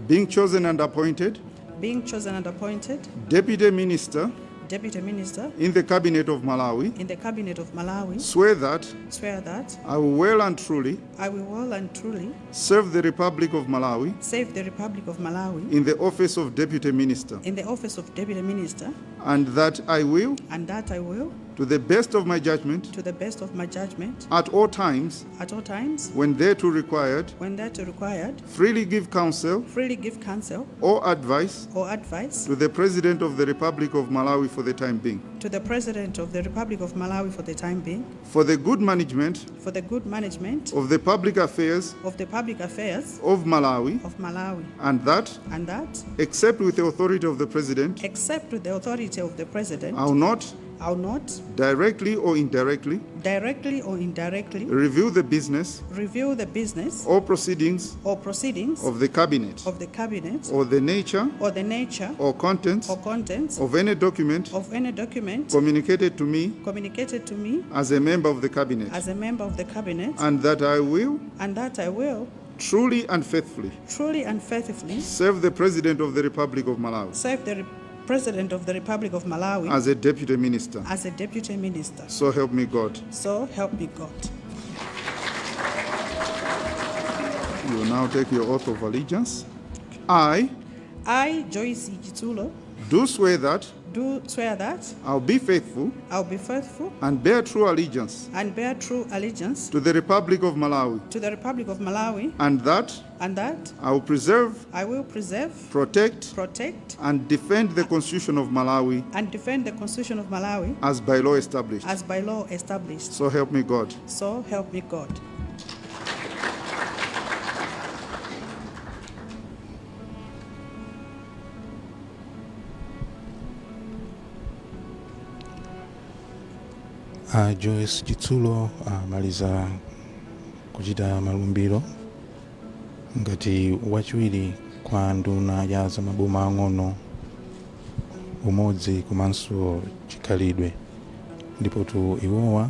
being chosen and appointed being chosen and appointed Deputy Minister Deputy Minister in the Cabinet of Malawi, in the Cabinet of Malawi, swear that swear that I will well and truly I will well and truly serve the Republic of Malawi save the Republic of Malawi in the office of Deputy Minister, in the office of Deputy Minister, and that I will, and that I will, to the best of my judgment, to the best of my judgment, at all times, at all times, when thereto required, when thereto required, freely give counsel freely give counsel or advice or advice to the President of the Republic of Malawi for the time being, to the President of the Republic of Malawi for the time being, for the good management for the good management of the public affairs of the public affairs of Malawi, of Malawi, and that, and that, except with the authority of the President, except with the authority of the President, I will not, I will not, directly or indirectly, directly or indirectly, review the business review the business or proceedings or proceedings of the Cabinet of the Cabinet or the nature or the nature or contents or contents of any document of any document communicated to me communicated to me as a member of the Cabinet, as a member of the Cabinet, and that I will and that I will truly and faithfully truly and faithfully serve the President of the Republic of Malawi serve the President of the Republic of Malawi as a Deputy Minister. as a Deputy Minister. So help me God. So help me God. You will now take your oath of allegiance. I I, Joyce Chitsulo, do swear that do swear that I'll be faithful I'll be faithful and bear true allegiance and bear true allegiance to the Republic of Malawi, to the Republic of Malawi, and that and that I will preserve, I will preserve, protect, protect, and defend the Constitution of Malawi and defend the Constitution of Malawi as by law established. as by law established. So help me God. So help me God. Joyce Chitsulo amaliza kuchita malumbiro ngati wachiwiri kwa nduna ya zamaboma ang'ono, umodzi komanso chikhalidwe, ndipotu iwowa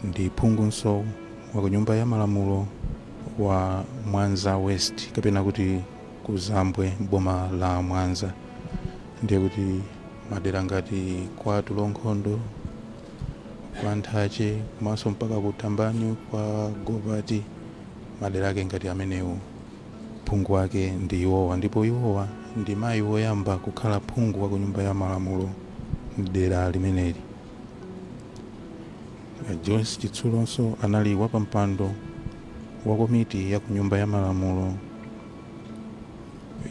ndi phungunso wa ku nyumba ya malamulo wa Mwanza West, kapena kuti kuzambwe boma la Mwanza, ndiye kuti madera ngati kwa Tulonkhondo, kwa Nthache, komanso mpaka ku Thambani, kwa Gopati, madera ake ngati amenewo phungu wake ndi iwowa. Ndipo iwowa ndi mayi woyamba kukhala phungu wa ku nyumba ya malamulo mdera limeneli. Joyce Chitsulonso anali wapampando wa komiti ya ku nyumba ya malamulo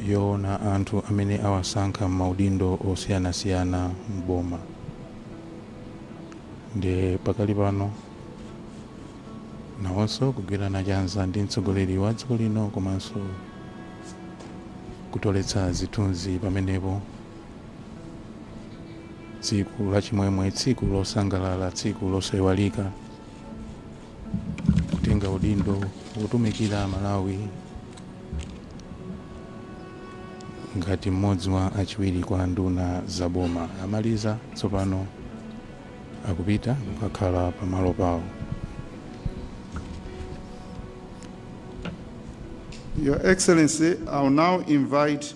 yoona anthu amene awasankha m'maudindo osiyanasiyana m'boma. Ndiye pakali pano nawonso kugwirana chanza ndi mtsogoleri wa dziko lino komanso kutoletsa zithunzi pamenepo. Tsiku lachimwemwe, tsiku losangalala, tsiku losaiwalika, kutenga udindo wotumikira Malawi ngati mmodzi wa achiwiri kwa nduna zaboma. Amaliza tsopano, akupita kukakhala pamalo pawo. Your Excellency, I will now invite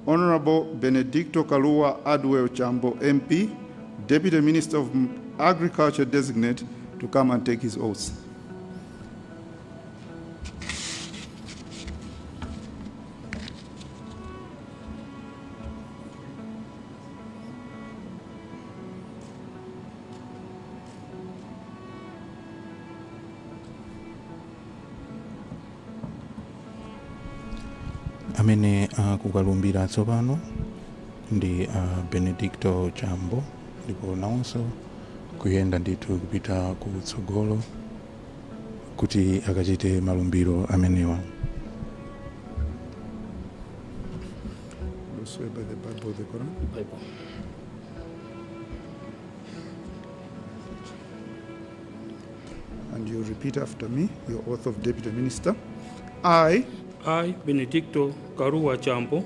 Honorable Benedicto Kalua Adwell Chambo, MP, Deputy Minister of Agriculture Designate, to come and take his oaths. Amene akukalumbira tsopano ndi Benedicto Chambo, ndipo nawonso kuyenda ndithu kupita kutsogolo kuti akachite malumbiro amenewa. You swear by the Bible or the Quran? Bible. And you repeat after me your oath of Deputy Minister. I, I, Benedicto Karua Chambo,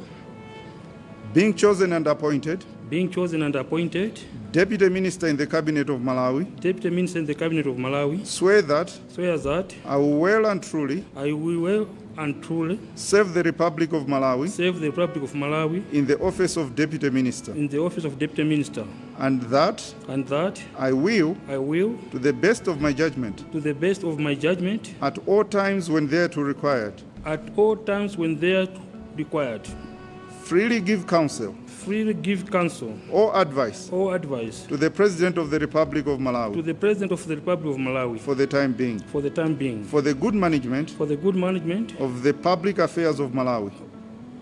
being chosen and appointed being chosen and appointed Deputy Minister in the Cabinet of Malawi, Deputy Minister in the Cabinet of Malawi, swear that swear that I will well and truly I will well and truly serve the Republic of Malawi serve the Republic of Malawi in the office of Deputy Minister, in the office of Deputy Minister, and that and that I will, I will, to the best of my judgment, to the best of my judgment, at all times when thereto required, at all times when they are required, freely give counsel freely give counsel or advice or advice to the President of the Republic of to Malawi the President of the Republic of Malawi for the time being, for the time being, for the good management for the good management of the public affairs of Malawi,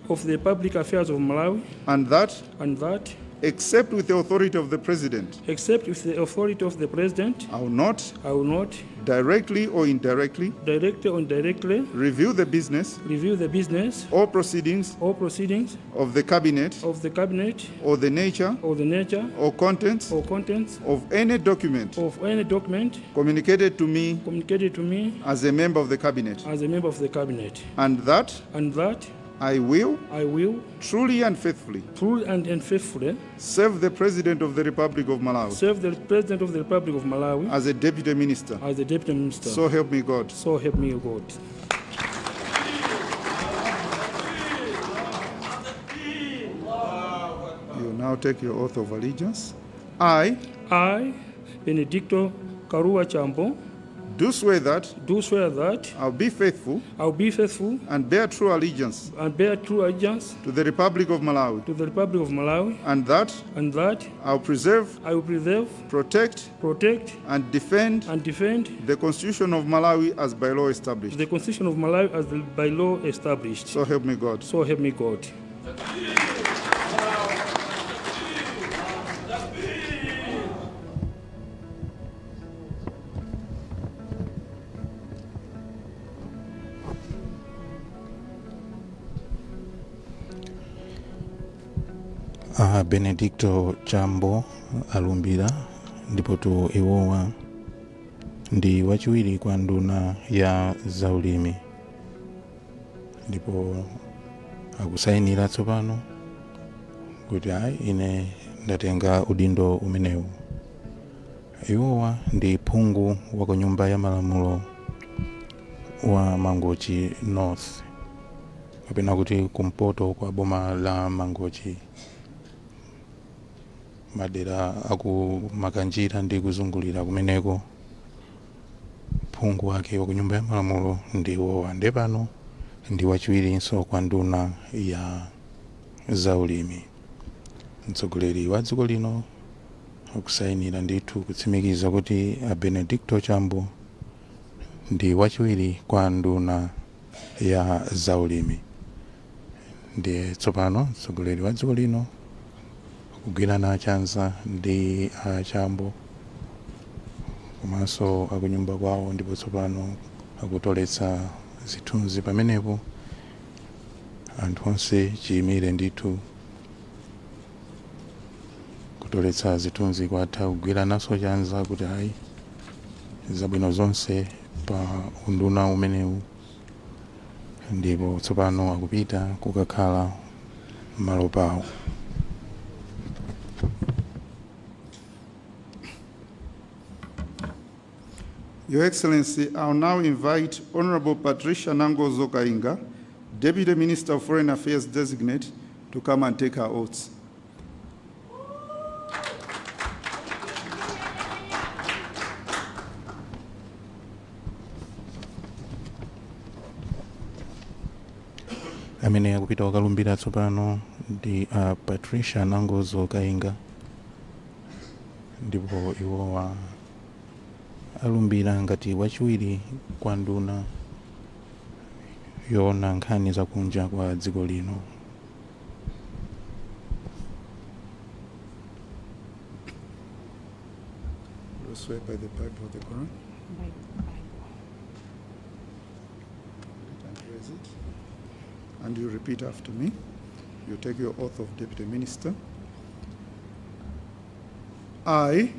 of the public affairs of Malawi, and that, and that, except with the authority of the President, except with the authority of the President, I will not, I will not, directly or indirectly, directly or indirectly, review the business review the business or proceedings or proceedings of the Cabinet of the Cabinet or the nature or the nature or contents or contents of any document of any document communicated to me communicated to me as a member of the Cabinet, as a member of the Cabinet, and that and that I will I will truly and faithfully truly and faithfully serve the President of the Republic of Malawi serve the President of the Republic of Malawi as a Deputy Minister. as the Deputy Minister. So help me God. So help me God. You now take your oath of allegiance. I I, Benedicto Karua Chambo, do swear that do swear that I'll be faithful I will be faithful and bear true allegiance and bear true allegiance to the Republic of Malawi, to the Republic of Malawi, and that and that I'll preserve, I will preserve, protect, protect, and defend and defend the Constitution of Malawi as by law established. the Constitution of Malawi as by law established. So help me God. So help me God. Benedicto Chambo alumbira, ndipotu iwowa ndi wachiwiri kwa nduna ya zaulimi, ndipo akusayinira tsopano kuti ayi, ine ndatenga udindo umenewu. Iwowa ndi phungu wa ku Nyumba ya Malamulo wa Mangochi North, kapena kuti kumpoto kwa boma la Mangochi, madera aku Makanjira ndi kuzungulira kumeneko. Phungu wake wa ku Nyumba ya Malamulo ndi iwowa, nde pano ndi wachiwirinso kwa nduna ya zaulimi. Mtsogoleri wa dziko lino akusayinira ndithu kutsimikiza kuti a Benedicto Chambo ndi wachiwiri kwa nduna ya zaulimi. Ndiye tsopano mtsogoleri wa dziko lino akugwirana chanza ndi a Chambo komanso akunyumba kwawo, ndipo tsopano akutoletsa zithunzi pamenepo. Anthu onse chiyimire ndithu kutoletsa zithunzi kwatha, kugwirananso chanza kuti ayi, zabwino zonse pa unduna umenewu, ndipo tsopano akupita kukakhala malo pawo. Your Excellency, I will now invite Honorable Patricia Nangozo Kainga, Deputy Minister of Foreign Affairs Designate, to come and take her oaths. Amene akupita kukalumbira tsopano ndi a Patricia Nangozo Kainga, ndipo iwowa alumbira ngati wachiwiri kwa nduna yoona nkhani zakunja kwa dziko lino. You swear by the Bible or the Quran? And raise it. And you repeat after me. You take your oath of Deputy Minister. I,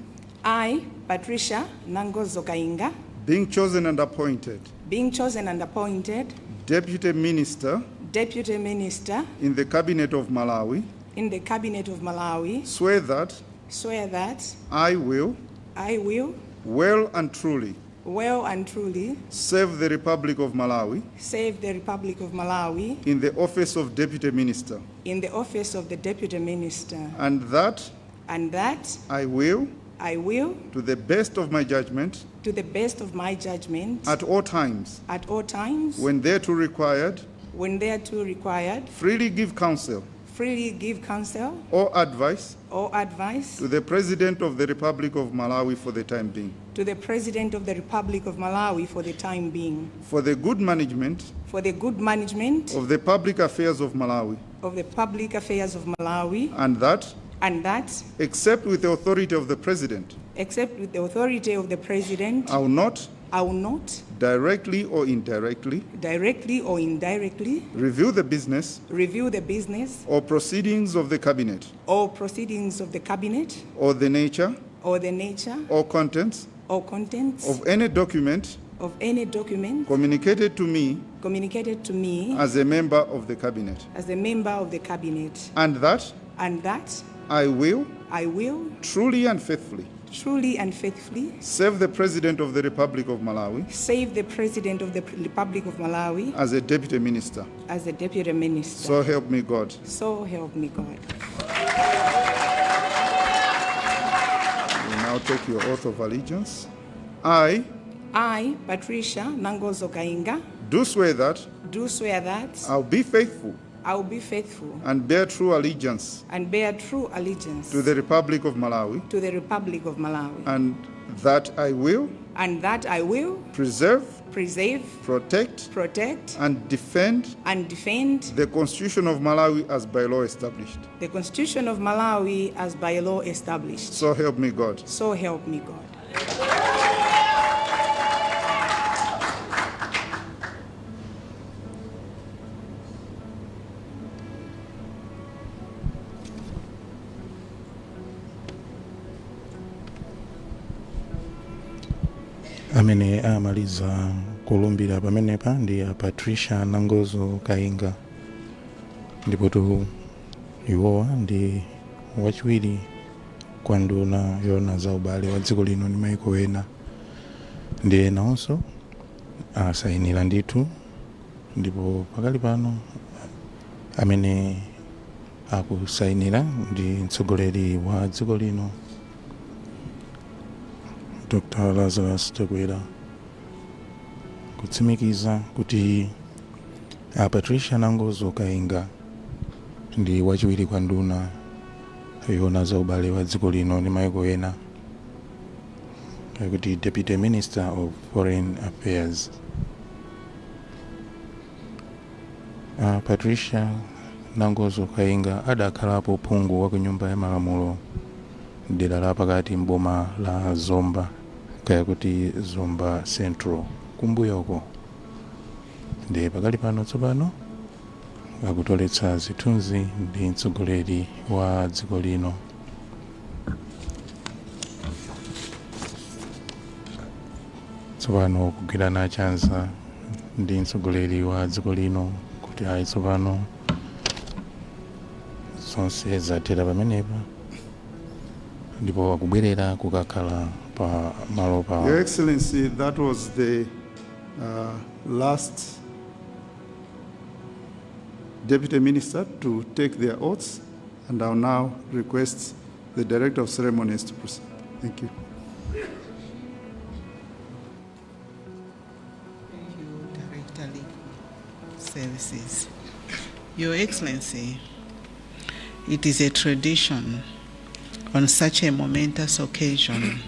I, Patricia Nangozo Kainga, being chosen and appointed being chosen and appointed Deputy Minister Deputy Minister in the Cabinet of Malawi, in the Cabinet of Malawi, swear that swear that I will I will well and truly well and truly serve the Republic of Malawi save the Republic of Malawi in the office of Deputy Minister, in the office of the Deputy Minister, and that and that I will, I will, to the best of my judgment, to the best of my judgment, at all times, at all times, when thereto required, when thereto required, freely give counsel freely give counsel or advice or advice to the President of the Republic of Malawi for the time being, to the President of the Republic of Malawi for the time being, for the good management for the good management of the public affairs of Malawi, of the public affairs of Malawi, and that, and that, except with the authority of the President, except with the authority of the President, I will not, I will not, directly or indirectly, directly or indirectly, review the business review the business or proceedings of the Cabinet or proceedings of the Cabinet or the nature or the nature or contents or contents of any document of any document communicated to me communicated to me as a member of the Cabinet, as a member of the Cabinet, and that and that I will I will truly and faithfully truly and faithfully serve the President of the Republic of Malawi save the President of the Republic of Malawi as a Deputy Minister. as a Deputy Minister. So help me God. So help me God. You now take your oath of allegiance. I, Patricia Nangozo Kainga, do swear that do swear that I'll be faithful I will be faithful and bear true allegiance and bear true allegiance to the Republic of Malawi, to the Republic of Malawi, and that I will and that I will preserve, preserve, protect, protect, and defend and defend the Constitution of Malawi as by law established. the Constitution of Malawi as by law established. So help me God. So help me God. Amene amaliza kulumbira pamenepa ndi a Patricia Nangozo Kainga, ndipotu iwowa ndi wachiwiri kwa nduna yoona za ubale wa dziko lino ndi maiko ena, ndi enanso asayinira ndithu. Ndipo pakali pano amene akusayinira ndi mtsogoleri wa dziko lino, Dr Lazarus Chakwera, kutsimikiza kuti a Patricia Nangozo Kainga ndi wachiwiri kwa nduna yoona za ubale wa dziko lino ndi maiko ena, kuti Deputy Minister of Foreign Affairs. Patricia Nangozo Kainga adakhalapo phungu wa ku Nyumba ya Malamulo dera la pakati mboma la Zomba, kaya kuti Zomba Central kumbuyoko. Ndi pakali pano tsopano akutoletsa zithunzi ndi mtsogoleri wa dziko lino. Tsopano kugwirana chanza ndi mtsogoleri wa dziko lino kuti ayi, tsopano zonse zathera pamenepa, ndipo akubwerera kukakhala pa malo pa. Your Excellency, that was the last Deputy Minister to take their oaths, and I'll now request the Director of Ceremonies to proceed. Thank you. Thank you, Director Legal Services. Your Excellency, it is a tradition on such a momentous occasion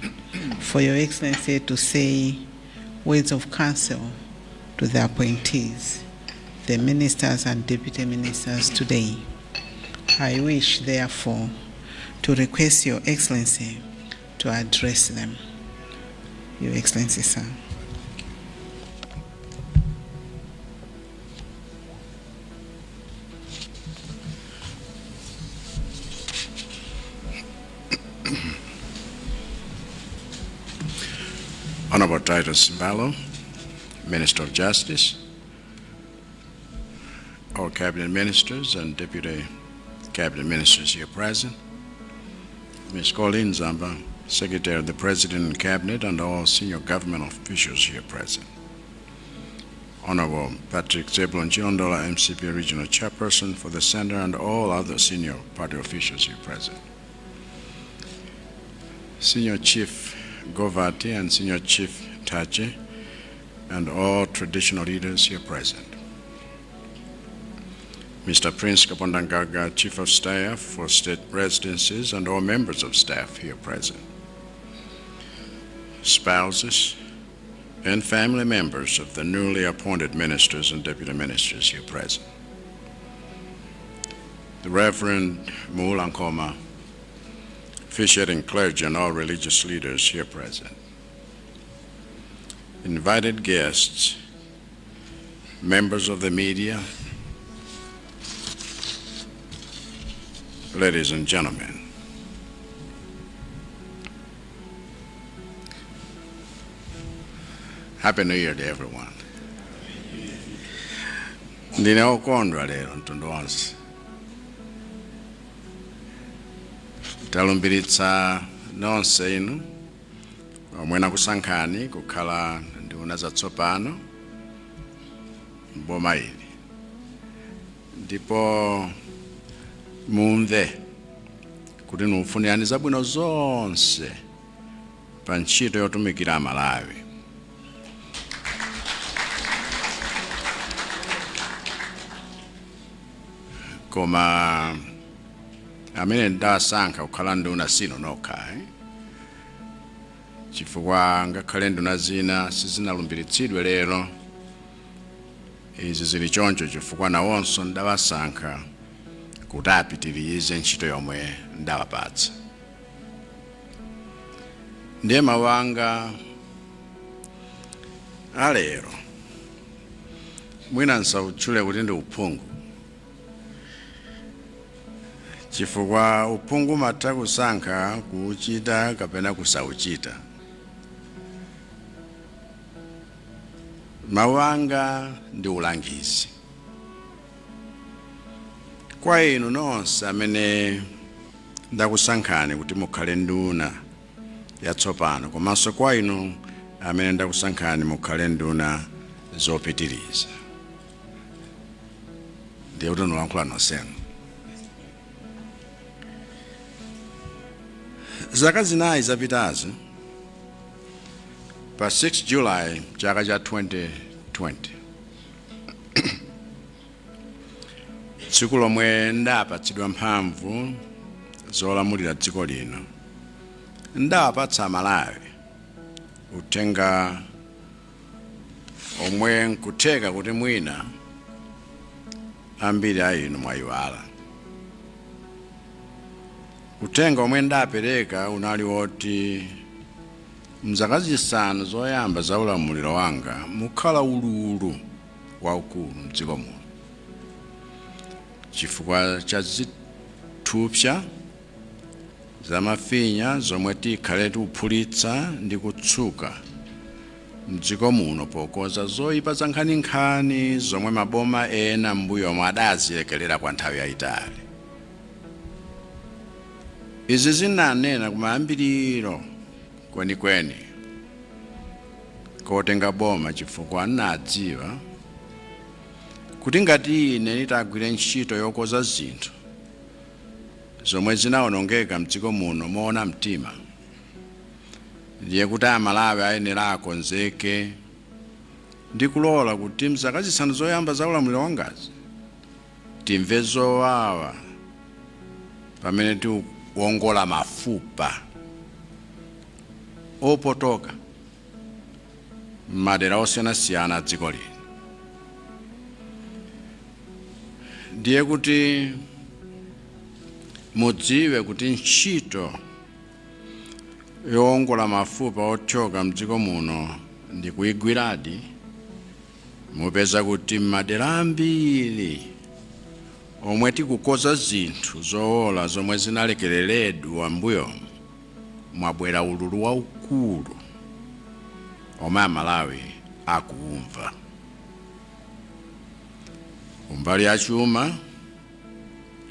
for Your Excellency to say words of counsel to the appointees, the ministers and deputy ministers today. I wish, therefore, to request Your Excellency to address them. Your Excellency, sir. Honorable Titus Mbalo, Minister of Justice, all Cabinet Ministers and Deputy Cabinet Ministers here present, Ms. Colleen Zamba, Secretary of the President and Cabinet, and all senior government officials here present. Honorable Patrick Zebulon Chilondola, MCP Regional Chairperson for the Center, and all other senior party officials here present. Senior Chief Govati and Senior Chief Tachi, and all traditional leaders here present. Mr. Prince Kapondamgaga, Chief of Staff for State Residences, and all members of staff here present, spouses and family members of the newly appointed ministers and deputy ministers here present, the Reverend Muula Nkhoma, officiating clergy and all religious leaders here present, invited guests, members of the media, ladies and gentlemen. Happy New Year to everyone. Ndine okondwa lero, mtundu wonse. Talumbiritsa nonse inu omwe nakusankhani kukhala nduna zatsopano mboma ili, ndipo mumve kuti nikufunirani zabwino zonse pa ntchito yotumikira Amalawi. Koma amene ndasankha kukhala nduna sinu nokha, eh? Chifukwa ngakhale nduna zina sizinalumbiritsidwe lero, izi zili choncho chifukwa nawonso ndawasankha kuti apitirize ntchito yomwe ndawapatsa. Ndiye mawu anga alero mwina nsautchule kuti ndi uphungu, chifukwa uphungu umatha kusankha kuuchita kapena kusauchita. Mawu anga ndi ulangizi kwa inu nonse amene ndakusankhani kuti mukhale nduna yatsopano, komanso kwa inu amene ndakusankhani mukhale nduna zopitiriza. Ndiye kuti nulankhula nonsenu. Zaka 4 zapitazi, pa 6 July chaka cha 2020, tsiku lomwe ndapatsidwa mphamvu zolamulira dziko lino, ndapatsa Amalawi uthenga omwe nkutheka kuti mwina ambiri a inu mwayiwala. Uthenga omwe ndapereka unali woti mzaka 5 zoyamba za ulamuliro wanga mukhala ululu waukulu mdziko muno chifukwa cha zithupsa zamafinya zomwe tikhale tikuphulitsa ndi kutsuka mdziko muno pokonza zoyipa za nkhaninkhani zomwe maboma ena m'mbuyomo adazilekelera kwa nthawi yayitali. Izi zinanena kumayambiriro kwenikweni kotenga boma, chifukwa nnadziwa kuti ngati ine nditagwire ntchito yokonza zinthu zomwe zinawonongeka mdziko muno moona mtima, ndiye kuti Amalawi ayenera akonzeke ndi kulola kuti mzaka 5 zoyamba za ulamuliro wangazi timve zowawa pamene tikuwongola mafupa opotoka m'madera osiyanasiyana a dziko lino. Ndiye kuti mudziwe kuti ntchito yowongola mafupa othyoka mdziko muno ndi kuyigwiradi, mupeza kuti m'madera ambiri omwe tikukoza zinthu zowola zomwe zinalekeleredwa m'mbuyomu mwabwera ululu waukulu omwe Amalawi akuumva. Kumbali ya chuma,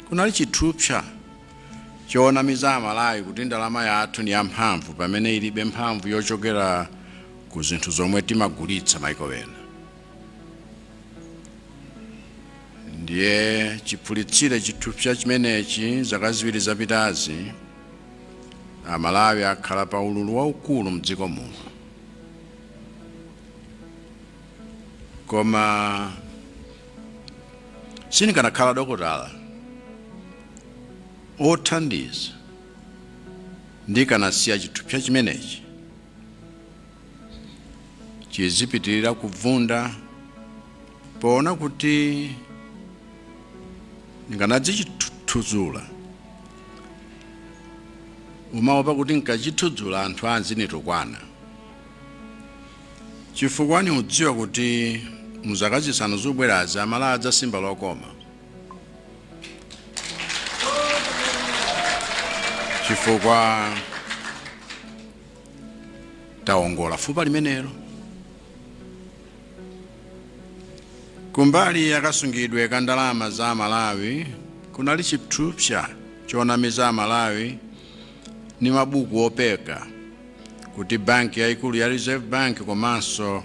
kunali chithupsa choonamiza Amalawi kuti ndalama yathu ni yamphamvu pamene ilibe mphamvu yochokera ku zinthu zomwe timagulitsa maiko ena. Ndiye chiphulitsire chithupsa chimenechi zaka 2 zapitazi, Amalawi akhala pa ululu waukulu mdziko muno. Koma Sindikanakhala dokotala othandiza ndikanasiya chithupsa chimenechi chizipitirira kuvunda, poona kuti ndikanadzichithudzula, umaopa kuti nkachithudzula anthu azinitukwana, chifukwa niudziwa kuti muzaka 5 zobwerazi Amalawi adzasimba lokoma, chifukwa tawongola fupa limenelo. Kumbali yakasungidwe ka ndalama za Amalawi kunali chithupsa chonamiza Amalawi ni mabuku opeka kuti banki yayikulu ya Reserve Bank komanso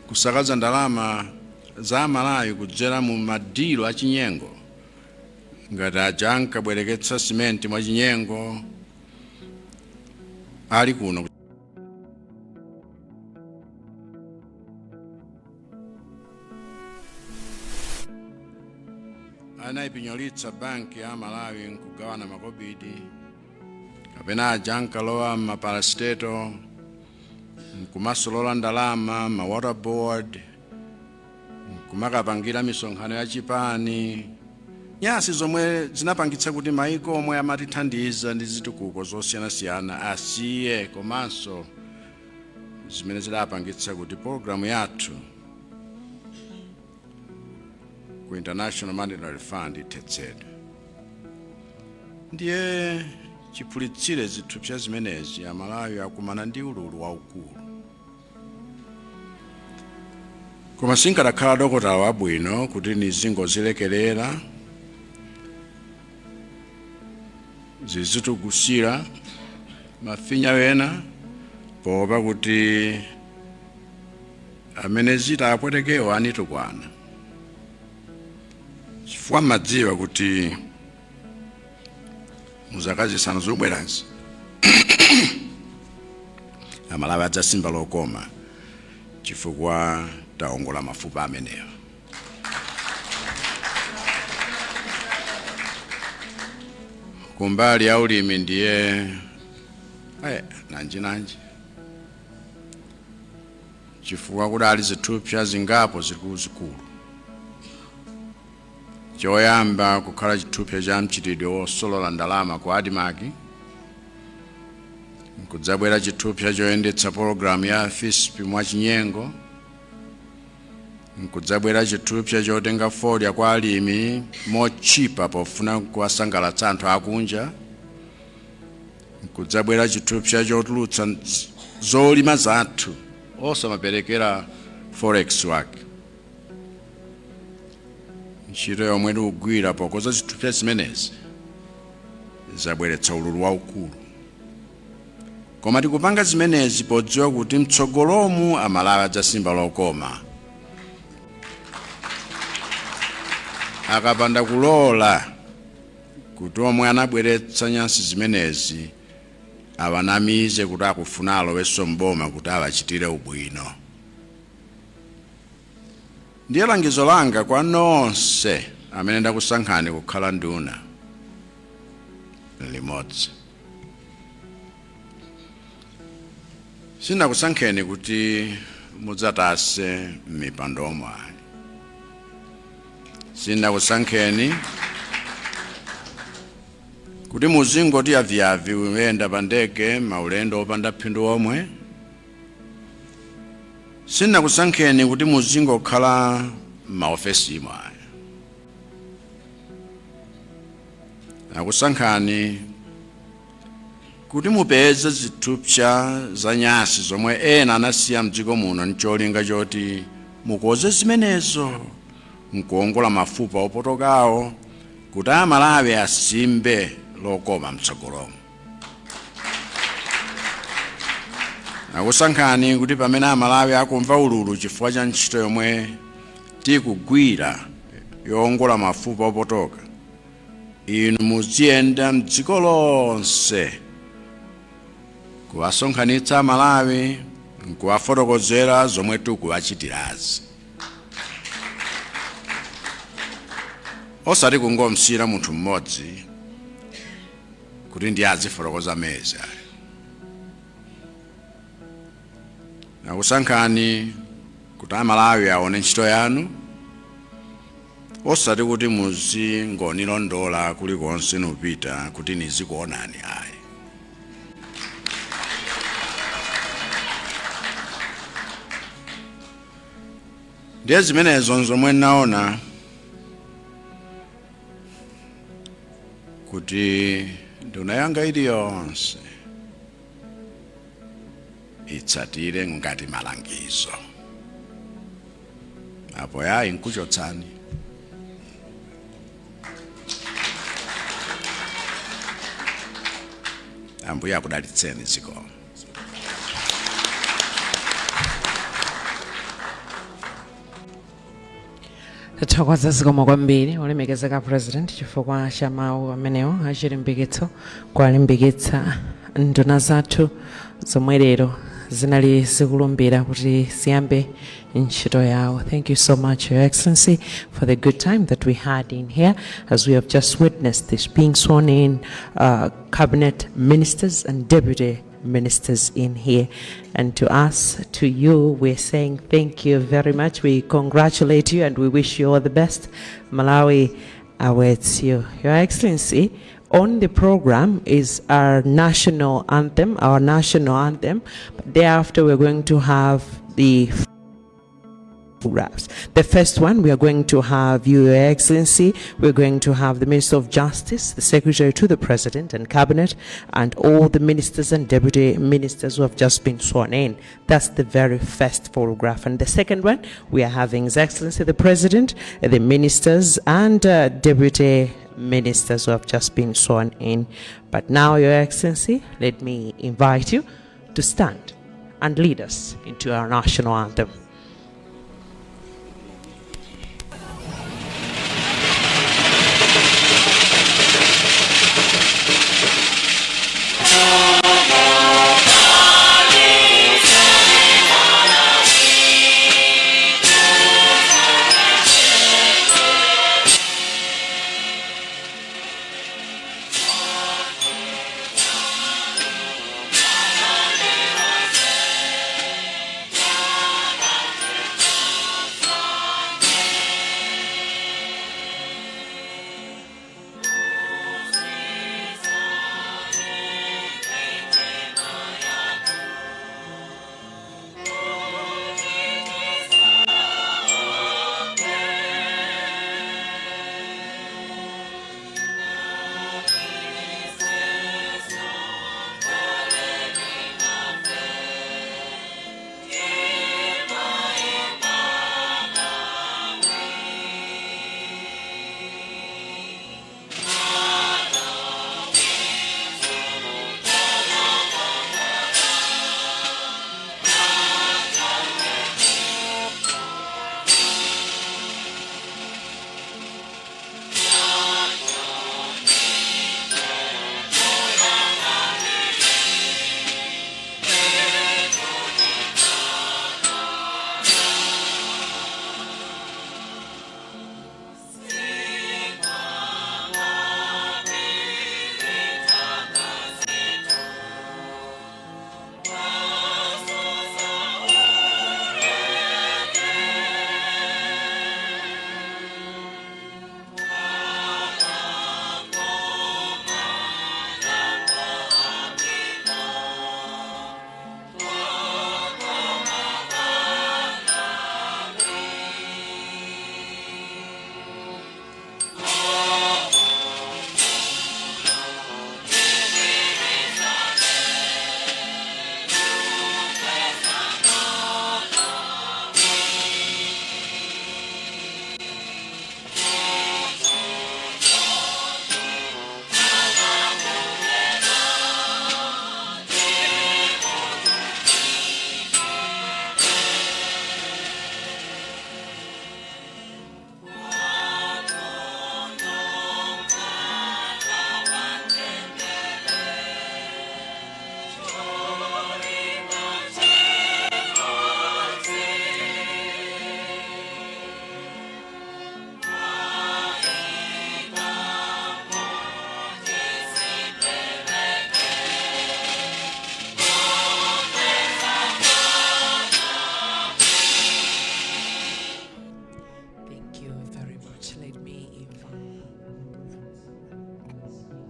kusakaza ndalama za Amalawi kudzera mu madilo achinyengo ngati aja ankabwereketsa simenti mwachinyengo ali kuno. Anayipinyolitsa banki ya Malawi nkugawana makobidi, kapena aja ankalowa m'maparastatal nkumasolola ndalama ma water board nkumakapangira misonkhano ya chipani. Nyasi zomwe zinapangitsa kuti maiko omwe amatithandiza ndi zitukuko zosiyanasiyana asiye, komanso zimene zidapangitsa kuti pologalamu yathu ku International Monetary Fund ithetsedwe. Ndiye chiphulitsire zithupsa zimenezi, Amalawi akumana ndi ululu waukulu. Koma sinkadakhala dokotala wabwino kuti nizingozilekerera zizitugusira mafinya wena, poopa kuti amene zitapwetekewo anitukwana, chifukwa mmadziwa kuti muzaka 5 zobwerazi Amalawi adzasimba lokoma, chifukwa taongola mafupa amenewa. Kumbali ya ulimi ndiye nanji nanji, chifukwa kudali zithupsa zingapo zikuluzikulu. Choyamba kukhala chithupsa cha mchitidwe wosolola ndalama ku ADMARC, nkudzabwera chithupsa choyendetsa pologalamu ya FISP mwachinyengo, nkudzabwera chithupsa chotenga fodya kwa alimi motchipa pofuna kuwasangalatsa anthu akunja, nkudzabwera chithupsa chotulutsa zolima zathu osamaperekera forex wake. Ntchito yomwe tikugwira pokonza zithupsa zimenezi zabweretsa ululu waukulu, koma tikupanga zimenezi podziwa kuti mtsogolomu Amalawi adzasimba lokoma akapanda kulola kuti omwe anabweretsa nyansi zimenezi awanamize kuti akufuna alowenso mboma kuti awachitire ubwino. Ndiye langizo langa kwa nonse amene ndakusankhani kukhala nduna limodzi, sinakusankheni kuti mudzatase m'mipandomo ayi. Sinakusankheni kuti muzingoti yaviyavi kuyenda pa ndege maulendo opanda phindu omwe. Sinakusankheni kuti muzingokhala m'maofesimo ayi. Nakusankhani kuti mupeze zithupsa za nyasi zomwe ena anasiya mdziko muno ncholinga choti mukoze zimenezo nkuongola mafupa opotokawo kuti Amalawi asimbe lokoma mtsogolomo. Nakusankhani kuti pamene Amalawi akumva ululu chifukwa cha ntchito yomwe tikugwira yoongola mafupa opotoka, inu muziyenda mdziko lonse kuwasonkhanitsa Amalawi nkuwafotokozera zomwe tikuwachitirazi. Osati kungomsiyira munthu mmodzi kuti ndiye azifotokoza meza. Nakusankhani kuti Amalawi aone ntchito yanu, osati kuti muzingonilondola kulikonse nupita kuti nizikuonani ayi. Ndiye zimenezo nzomwe naona kuti nduna yanga iliyonse itsatire ngati malangizo. Apo yayi, nkuchotsani. Ambuye akudalitseni. Zikomo. Tathokoza, zikomo kwambiri, olemekezeka President, chifukwa cha mawu amenewo achilimbikitso kuwalimbikitsa nduna zathu zomwe lero zinali zikulumbira kuti ziyambe ntchito yawo. Thank you so much, Your Excellency, for the good time that we had in here as we have just witnessed this being sworn in cabinet ministers and deputy ministers in here. And to us, to you, we're saying thank you very much. We congratulate you and we wish you all the best. Malawi awaits you. Your Excellency, on the program is our national anthem, our national anthem. But thereafter, we're going to have the photographs. The first one, we are going to have you, Your Excellency, we're going to have the Minister of Justice, the Secretary to the President and Cabinet, and all the ministers and deputy ministers who have just been sworn in. That's the very first photograph. And the second one, we are having His Excellency the President, the ministers, and deputy ministers who have just been sworn in. But now, Your Excellency, let me invite you to stand and lead us into our national anthem.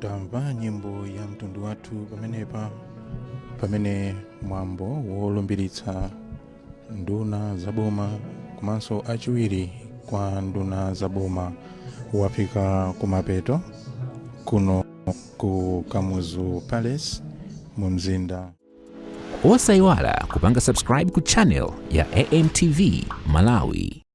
Tamva nyimbo ya mtundu wathu pamenepa, pamene mwambo wolumbiritsa nduna zaboma komanso achiwiri kwa nduna zaboma wafika kumapeto kuno ku Kamuzu Palace mu mzinda. Osayiwala kupanga subscribe ku channel ya AMTV Malawi.